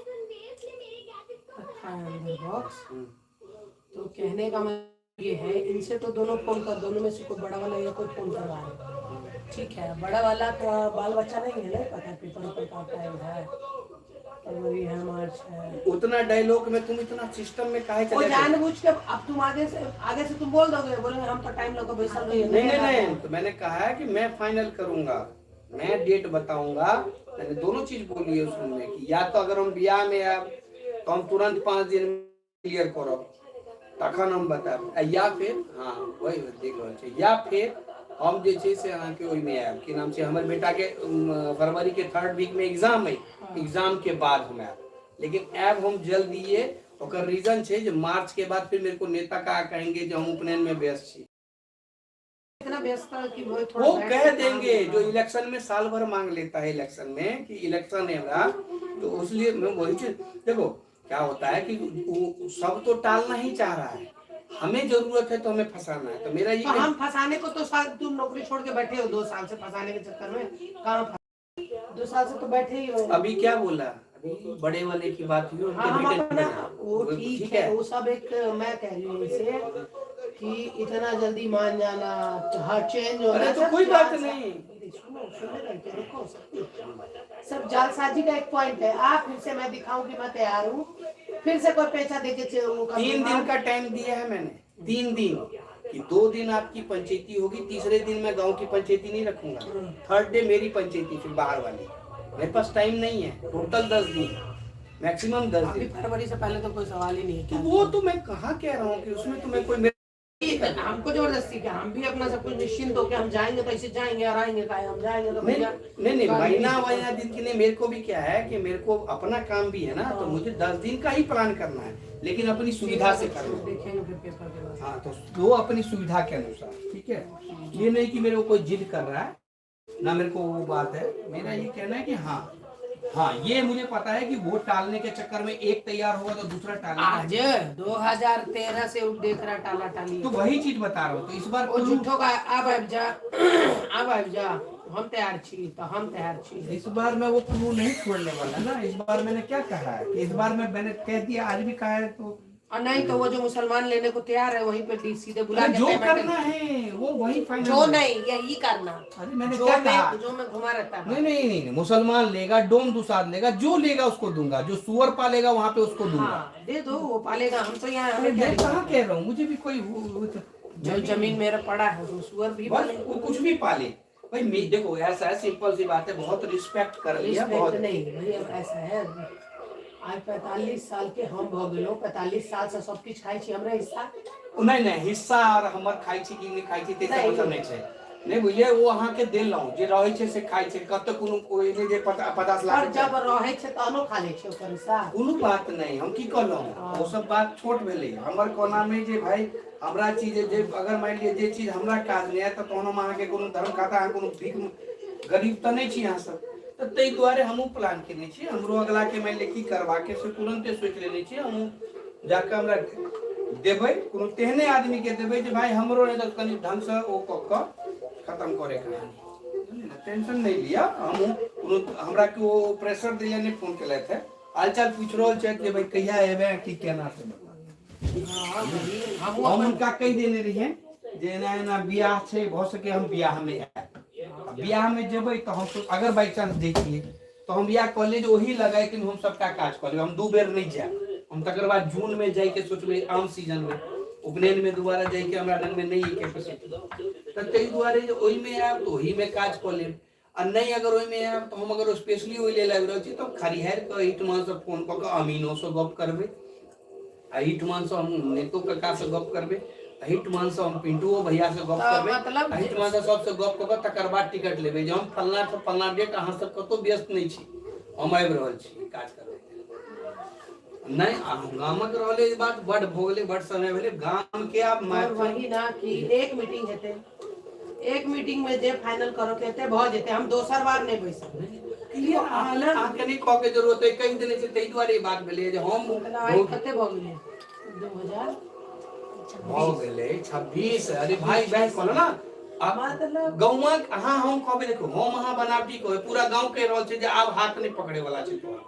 रखा है अंदर बॉक्स। तो कहने का मतलब ये है, इनसे तो दोनों फोन कर, दोनों में से कोई बड़ा वाला या कोई फोन करवा रहे, ठीक है। बड़ा वाला का बाल बच्चा नहीं है ना, पता है पेपर ऊपर का टाइम है, फरवरी है, मार्च है। उतना डायलॉग में तुम इतना सिस्टम में काहे वो चले गए? जानबूझ के, अब तुम आगे से तुम बोल दोगे, बोलेंगे हम तो टाइम लगो बैसल गई। नहीं नहीं नहीं, तो मैंने कहा है कि मैं फाइनल करूंगा, मैं डेट बताऊंगा। मैंने दोनों चीज बोली है उसमें कि या तो अगर हम बियाह में आए तो हम तुरंत 5 दिन क्लियर करब, तखन हम बतायब, आ या फिर, हाँ वही देख रहल छै, या फिर हम जे छै से अहाँके ओहिमे आयब, की नाम छै, हमर बेटाके फरवरी के थर्ड वीक में एग्जाम है, एग्जाम के बाद हम आयब। लेकिन आयब हम जल्दिए, ओकर रीजन छै जे मार्च के बाद फिर मेरे को नेता का कहेंगे जे हम उपनयन में व्यस्त छी। इतना व्यस्त था कि वो थोड़ा वो बैठ कह के काम देंगे होगा। जो इलेक्शन में साल भर मांग लेता है इलेक्शन में कि इलेक्शन है हमरा, तो इसलिए मैं वही चीज, देखो क्या होता है कि वो सब तो टालना ही चाह रहा है, हमें जरूरत है तो हमें फंसाना है, तो मेरा ये तो हम फंसाने को तो साल तुम नौकरी छोड़ के बैठे हो 2 साल से, फंसाने के चक्कर में कहाँ, 2 साल से तो बैठे ही हो। अभी क्या बोला, अभी बड़े वाले की बात हुई उनके हाँ, हम बेटे अपना ने- वो ठीक है, वो सब एक मैं कह रही हूँ इनसे कि इतना जल्दी मान जाना तो हर चेंज होना अरे तो सब कोई बात जाल- नहीं। सुनो, सुनो ना, क्या रुको, सब सब जालसाजी का एक पॉइंट है। आप फिर से मैं दिखाऊं कि मैं तैयार हूँ, फिर से कोई पैसा देके वो कर 3 दिन दूंगा। का टाइम दिया है मैंने, 3 दिन कि 2 दिन आपकी पंचायती होगी, तीसरे दिन मैं गांव की पंचायती नहीं रखूंगा। थर्ड डे मेरी पंचायती, फिर बाहर वाली। मेरे पास टाइम नहीं है, टोटल 10 दिन, मैक्सिमम दस अभी दिन फरवरी से पहले तो कोई सवाल ही नहीं है। तो क्या वो तो मैं कहाँ कह रहा हूँ कि उसमें तो मैं कोई मेरे हमको जबरदस्ती क्या, हम भी अपना सब कुछ निश्चिंत होके हम जाएंगे तो ऐसे जाएंगे और आएंगे का हम जाएंगे तो नहीं भैया नहीं नहीं, महीना महीना दिन की नहीं। मेरे को भी क्या है कि मेरे को अपना काम भी है ना, तो मुझे 10 दिन का ही प्लान करना है, लेकिन अपनी सुविधा से करना है। देखेंगे फिर पेपर के बाद। हाँ, तो वो अपनी सुविधा के अनुसार ठीक है। ये नहीं कि मेरे को कोई जिद कर रहा है ना, मेरे को वो बात है। मेरा ये कहना है कि हाँ हाँ, ये मुझे पता है कि वो टालने के चक्कर में एक तैयार होगा तो दूसरा टालेगा। आज 2013 से वो देख रहा टाला टाली। तो वही चीज बता रहा हूँ, तो इस बार वो झूठो का अब आबि जा, अब आबि जा, हम तैयार छी तो हम तैयार छी। इस बार मैं वो क्लू नहीं छोड़ने वाला ना। इस बार मैंने क्या कहा है कि इस बार मैं मैंने कह दिया, आज भी कहा है तो और नहीं तो वो जो मुसलमान लेने को तैयार है, वहीं पे सीधे बुला अरे के जो payment- करना है वो वही फाइनल। जो नहीं, यही करना। अरे मैंने जो क्या मैं कहा? जो मैं घुमा रहता है। नहीं नहीं नहीं नहीं, मुसलमान लेगा, डोम दुसाद लेगा, जो लेगा उसको दूंगा, जो सुअर पालेगा वहां पे उसको दूंगा। हाँ, दे दो, वो पालेगा, हम तो यहाँ अरे हमें क्या मैं कहाँ कह रहा हूँ, मुझे भी कोई जो जमीन मेरा पड़ा है वो सुअर भी बस पाले। वो कुछ भी पाले भाई। देखो ऐसा है, सिंपल सी बात है, बहुत रिस्पेक्ट कर लिया। रिस्पेक्ट बहुत नहीं भाई, अब ऐसा है, आज 45 साल के हम भ गेलो, 45 साल से सब किछु खाइ छी, हमरा हिस्सा नहीं नहीं, हिस्सा और हमर खाइ छी कि नहि खाइ छी ताहिसँ नहि। मतलब नहि छै। नहि बुझलियै, ओ अहाँके देलहुँ, जे रहै छै से खाइ छै, कतऽ कोनो कोइ नहि जे 50 लाख और जब रहै छै तहनो खा लै छै ओकर हिस्सा। कोनो बात नहि, हम की कहलहुँ, ओ सब बात छोट भेलै। हमर कोना मे जे भाई हमरा चीज जे अगर मानि लिअ जे चीज हमरा काज नहि आयत तऽ तहन हम अहाँके कोनो धर्म खाता, अहाँ कोनो भीख गरीब तऽ नहि छी अहाँ सब, तऽ ताहि दुआरे हमहूँ प्लान केने छी। हमरो अगलाके मानि लिअ की करबाके से तुरन्ते सोचि लेने छी। हमहूँ जाकऽ हमरा देबै, कोनो तेहने आदमीके देबै जे भाई हमरो नहि तऽ कनि ढङ्गसँ ओ कऽ कऽ खतम करे कहानी, बुझलियै ने? टेंशन नहि लिअ। हमहूँ कोनो हमरा केओ प्रेशर दै लए नहि फोन केलथि हे, हालचाल पूछि रहल छथि जे भाई कहिया एबै, की केना से बताउ। हँ, वही हमहूँ हम अपन हुनका कहि देने रहियै जे एना एना बियाह छै, भऽ सके हम बियाह मे आयब। बियाह मे जेबै तऽ हम अगर बाई चांस जाइ छियै तऽ हम इएह कहलियै जे ओही लगाय के हम सबटा काज कऽ लेबै, हम दू बेर नहि जायब। हम तकर बाद जून मे जाइके सोचबै, आम सीजन मे उपनयन मे दोबारा जाइके हमरा लग मे नहि कैपेसिटी, तऽ ताहि दुआरे जे ओहिमे आयब तऽ ओहिमे काज कऽ लेब, आ नहि अगर ओहिमे आयब तऽ हम अगर स्पेशली ओहि लेल आबि रहल छी तऽ खरिहारि कऽ एहिठुमासँ फोन कऽ कऽ अमीनोसँ गप करबै, एहिठुमासँ हम नेतो काकासँ गप करबै, एहिठुमासँ हम पिंटुओ भैयासँ गप तऽ करबै, मतलब एहिठुमासँ सबसँ गप कऽ कऽ तकर बाद टिकट लेबै जे हम फलना से फलना डेट अहाँ सब कतहु व्यस्त नहि छी, हम आबि रहल छी काज करबै। नहि, आ गामक रहलै बात बड भऽ गेलै, बड समय भेलै गाम के। आब और वही ना कि एक मीटिंग हेतै, एक मीटिंग में जे फाइनल करो के हेतै भऽ जेतै, हम दोसर बार नहि बैसब। अहाँके नहि कहऽ के जरूरत अइ, कहि देने छै, ताहि दुआरे ई बात भेलै जे हम मतलब आइ कते भऽ गेलै? 2000 भऽ गेलै 26। अरे भाई बहन कहलो ना आब मतलब गौवा अहाँ हम कहबै, देखो हम अहाँ बनावटी कहबै, पूरा गाँव कहि रहल छै जे आब हाथ नहि पकड़े वाला छै तोरा।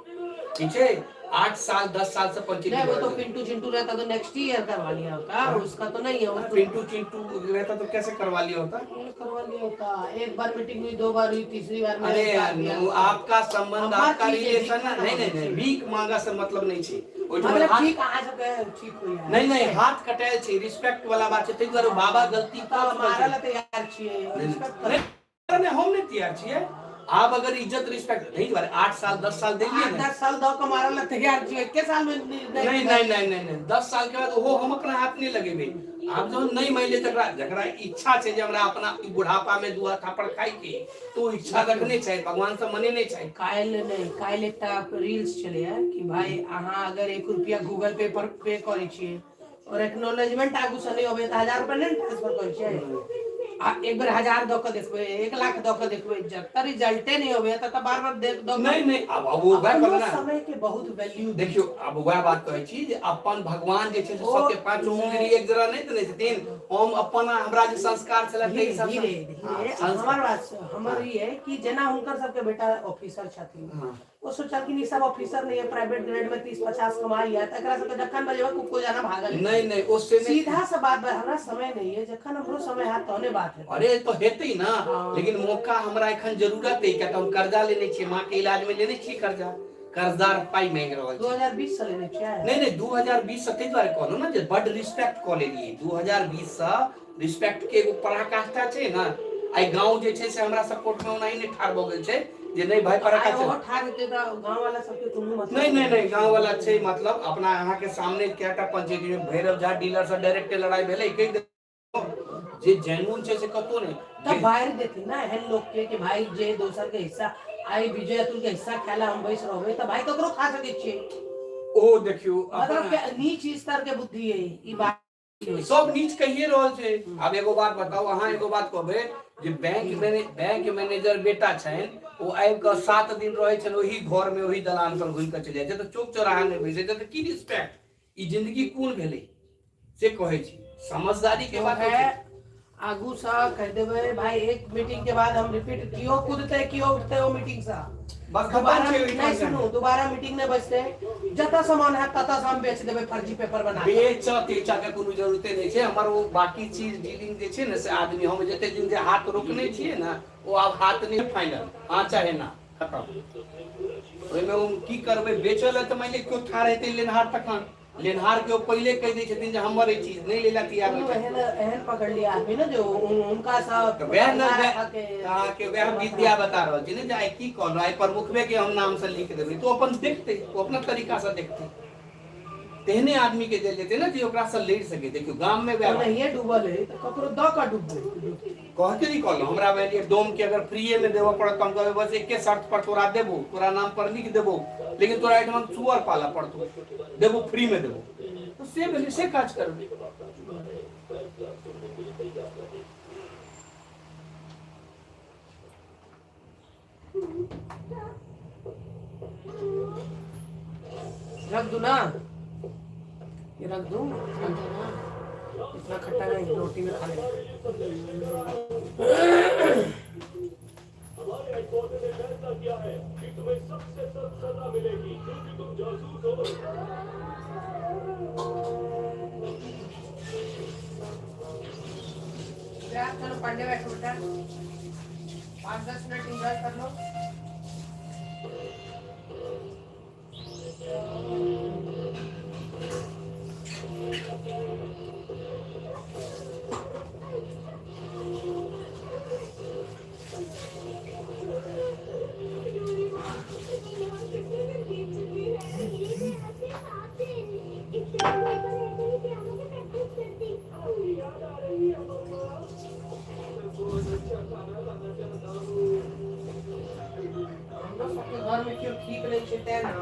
ठीक छै, 8 साल 10 साल से पंचायती नहीं, वो तो भरल छै। पिंटू चिंटू रहता तो नेक्स्ट ईयर करवा लिया होता, उसका तो नहीं है वो तो। पिंटू चिंटू रहता तो कैसे करवा लिया होता? करवा लिया होता। एक बार मीटिंग हुई, दो बार हुई, तीसरी बार में अरे निकाल दिया। आपका संबंध हमर आपका चीज है, रिलेशन भीख नहीं नहीं नहीं, भीख मांगा से मतलब नहीं छै ओहिठाम। मतलब हाथ ठीक, अहाँ सबके ठीक होइया। नहीं नहीं, हाथ कटायल छै, रिस्पेक्ट वाला बात छै, ताहि दुआरे बाबा गलती तऽ कऽ चुकल मारऽ छै। लए तैयार छियै? नहीं, रिस्पेक्ट। नहीं, नहीं, हम नहीं तैयार छियै। आब अगर इज्जत रिस्पेक्ट नहीं दुआरे 8 साल 10 साल देलियै आठ ने। 10 साल दऽ कऽ मारऽ लए तैयार छियै? एके साल में नहीं नहीं नहीं नहीं नहीं, 10 साल के बाद ओहो हम अपना हाथ नहीं लगेबै। आब जहन नहीं मानि ले, तकरा जकरा इच्छा छै जे हमरा अपना ई बुढ़ापा में दू थापड़ खाइ के, तो ओ इच्छा रखने छै, भगवान से मने नहीं छै। काल्हि नहि, काल्हि एकटा रील्स छलैए कि भाई अहाँ अगर 1 रुपया गूगल पे पर पे करै छियै और एक्नोलेजमेंट आगू से नहि अबै तऽ 1000 रुपया नहि ट्रांसफर करै छियै। आ एक बेर 1000 दऽ कऽ देखबै, 1 लाख दऽ कऽ देखबै, जब तक रिजल्टे नहि अबै तब तक बार बार देख दऽ कऽ। नहीं नहीं, आब आब ओ वएह अपनो कहलहुँ ना। समय के बहुत वैल्यू। देखियौ, आब वएह बात कहै छी जे अपन भगवान जे छै से ओ सबके पाँच उंगली एक जगह नहि देने छथिन। हम अपन हमरा जे संस्कार छलै ताहि धीरे हिसाब से धीरे धीरे। हाँ, हमर बात हमर ई है कि जेना हुनकर सबके बेटा ऑफिसर छथिन, ओ सोचलखिन ई सब ऑफिसर नहीं है, प्राइवेट ग्रेड में 30-50 कमाई है, तकरा सबके जखन बजेबै कुक्को जाना भागल। नहीं नहीं, उससे नहीं। सीधा सा बात बा, हमरा समय नहीं है, जखन हमरो समय है तहने बात है। अरे तो हेतै ना। हाँ। लेकिन मौका हमरा एखन जरूरत है, किया तऽ हम कर्जा लेने छियै, माँ के इलाज में लेने छियै कर्जा, कर्जदार पाइ मांगि रहल दू छै। हजार बीस से लेने छियै? नहीं नहीं, 2020 से। ताहि दुआरे कहलहुँ ने जे बड रिस्पेक्ट कऽ लेलियै। 2020 से रिस्पेक्ट के एगो पराकाष्ठा छै ने। आइ गाँव जे छै से हमरा सपोर्ट में ओनाही नहि ठाढ़ भऽ गेल छै जे नहि भाई आइ पराकाष्ठा। ओहो ठाढ़ हेतै तऽ गाँव वाला सबके कोनो मतलब? नहीं नहीं नहीं, गाँव वाला छै, मतलब अपना अहाँ के सामने कएटा पंचायती में भैरव झा डीलर से डायरेक्ट लड़ाई भेलै, कहि देलहुँ जे जेन्युइन छै से कतौ नहि। तब बाहर देथिन ना एहन लोग के कि भाई जे दोसर के हिस्सा, आइ विजय अतुल के हिस्सा खाला हम बैस रहबै तऽ भाई ककरो खा सकै छियै। ओ देखियौ मतलब अपना के नीच स्तर के बुद्धि है ई बात। सब नीच कहिए रहल छै। आब एगो बात बताउ अहाँ, एगो बात कहबै जे बैंक मैनेजर बेटा छनि, ओ आबि कऽ 7 दिन रहै छनि ओही घर में, ओही दलान पर घुमि कऽ चलि जाइ छै, तऽ चौक चौराहा नहि बैसै छै, तऽ की रिस्पेक्ट? ई जिंदगी कोन भेलै से कहै छी। समझदारी के बात होइ है छै। आगू से कह देबै भाई, एक मीटिंग के बाद हम रिपीट कियो कूदते कियो उठते ओ मीटिंग से। बस खत्म दोबारा छै ओहिठाम। नहीं, सुनू, दोबारा मीटिंग नहीं बैसते, जतऽ सामान है ततऽ से हम बेच देबै फर्जी पेपर बना के। बेच तेचा के कोनो जरूरते नहि छै। हमर ओ बाकी चीज डीलिंग जे छै ने से आदमी हम जते दिन जे हाथ रोकने छियै ने, ओ आब हाथ नहि। फाइनल, हाँ चाहे ना, खत्म। ओहिमे हम की करबै? बेचऽ लए तऽ मानि लिअ केओ ठाढ़ हेतै लेनहार, तखन लेनहार के ओ पहिले कहि दै छथिन जे हमर ई चीज नहि लेला तैयार कोनो होइ छै। एहन एहन पकड़ लिया आदमी ने जो उनका सब तऽ वएह ने रखा के। अहाँके वएह विद्या बता रहल छी ने जे आइ की कहलहुँ, आइ प्रमुखवे के हम नाम से लिख देबै तऽ ओ अपन देखतै, ओ अपना तरीका से देखतै। तेहने आदमी के देल जेतै ने जे ओकरा से लड़ि सकै। देखियौ, गाम में वएह बात। नहिये डूबल है तऽ ककरो दऽ कऽ डूबबै। कहके नहीं कहलहुँ, हमरा मानि लिअ डोम के अगर फ्रीए में देबऽ पड़त तऽ हम कहबै बस एके शर्त पर तोरा देबो, तोरा नाम पर लिख देबो, लेकिन तोरा एहिठाम सुअर पालऽ पड़तौ। देबो, फ्री में देबो, तऽ से भेलै, से काज करबै। रख दू ना, ये रख दूं इतना खट्टा नहीं, रोटी में खा लेना। हमारे हेडक्वार्टर ने फैसला किया है कि तुम्हें सबसे सख्त सजा मिलेगी क्योंकि तुम जासूस हो। चलो पढ़ने बैठो बेटा, 5-10 मिनट इंजॉय कर लो। याद आ रही है मम्मा, मैं बहुत अच्छा खाना खाना चाहता हूँ। हमरा सबके घर में केओ ठीक नहीं छै तें ना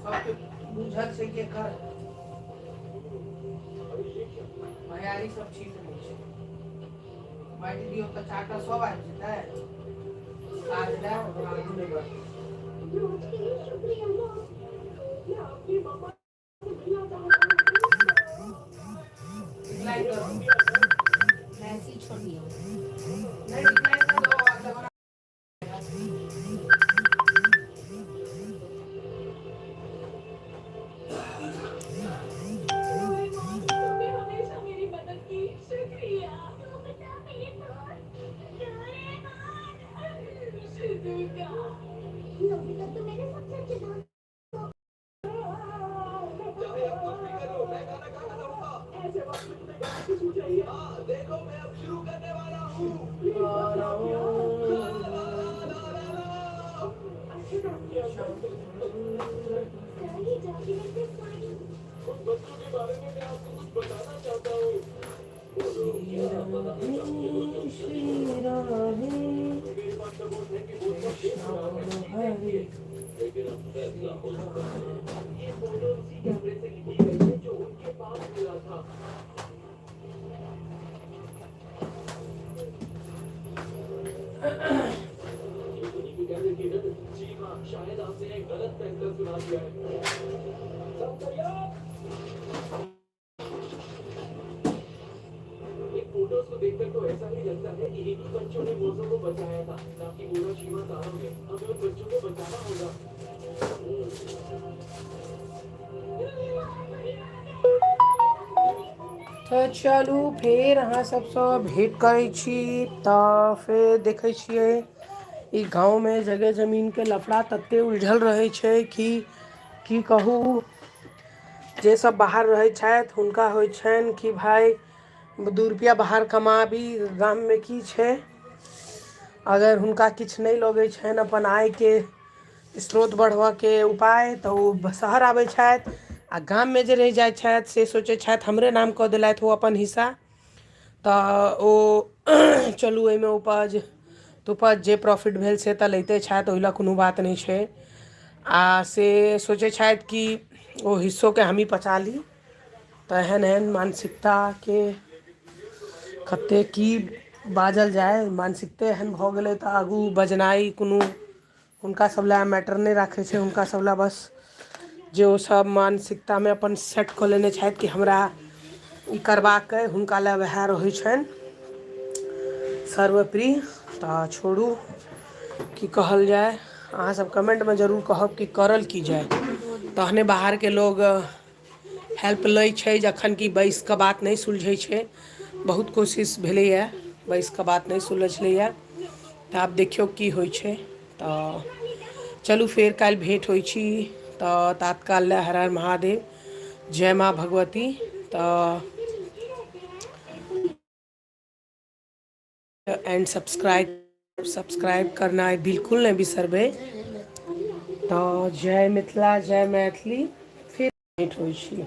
सबके। बुझल छै कि एकर भैयारी सब ठीक नहि छै। बाँटि दियौ तऽ चारिटा सब आबि जेतै काज लए आगू नहि बढ़तै। डिक्लाइन कर दो। मैं ऐसे ही छोड़ दिया हूँ। नहीं, डिक्लाइन कर दो और दोबारा। तऽ चलू फेर अहाँ सबसँ भेँट करै छी। तऽ फेर देखै छियै ई गाँवमे जगह जमीनके लफड़ा तते उलझल रहै छै कि की कहू। जे सब बाहर रहै छथि हुनका होइ छनि कि भाय दू रुपैआ बाहर कमाबी, गाममे की छै। अगर हुनका किछु नहि लगै छनि अपन आयके स्रोत बढ़बऽके उपाय तऽ ओ शहर आबै छथि आ गाममे जे रहि जाइ छथि से सोचै छथि हमरे नाम कऽ देलथि ओ अपन हिस्सा। तऽ ओ चलू एहिमे उपज तुपज जे प्रॉफिट भेल से तऽ लैते छथि, ओहि लए कोनो बात नहि छै। आ से सोचै छथि कि ओ हिस्सोके हमही पचा ली। तऽ एहन एहन मानसिकताके कतेक की बाजल जाय, मानसिकते एहन भऽ गेलै तऽ आगू बजनाइ कोनो हुनका सभ लए मैटर नहि राखै छै। हुनका सभ लए बस जे ओसभ मानसिकतामे अपन सेट कऽ लेने छथि कि हमरा ई करबाक अइ, हुनका लए वएह रहै छनि सर्वप्रिय। तऽ छोड़ू, की कहल जाय, अहाँसभ कमेन्टमे जरूर कहब कि करल की जाय। तहने बाहरके लोग हेल्प लै छै, जखन कि बैसि कऽ बात नहि सुलझै छै। बहुत कोशिश भेलैए, बैसि कऽ बात नहि सुलझलैए। तऽ आब देखियौ की होइ छै। तऽ चलू फेर काल्हि भेँट होइ छी। तऽ तात्काल लए हर हर महादेव, जय माँ भगवती। तऽ एंड सब्सक्राइब सब्सक्राइब करनाइ बिल्कुल नहि बिसरबै। तऽ जय मिथिला, जय मैथिली। फेर भेँट होइ छी।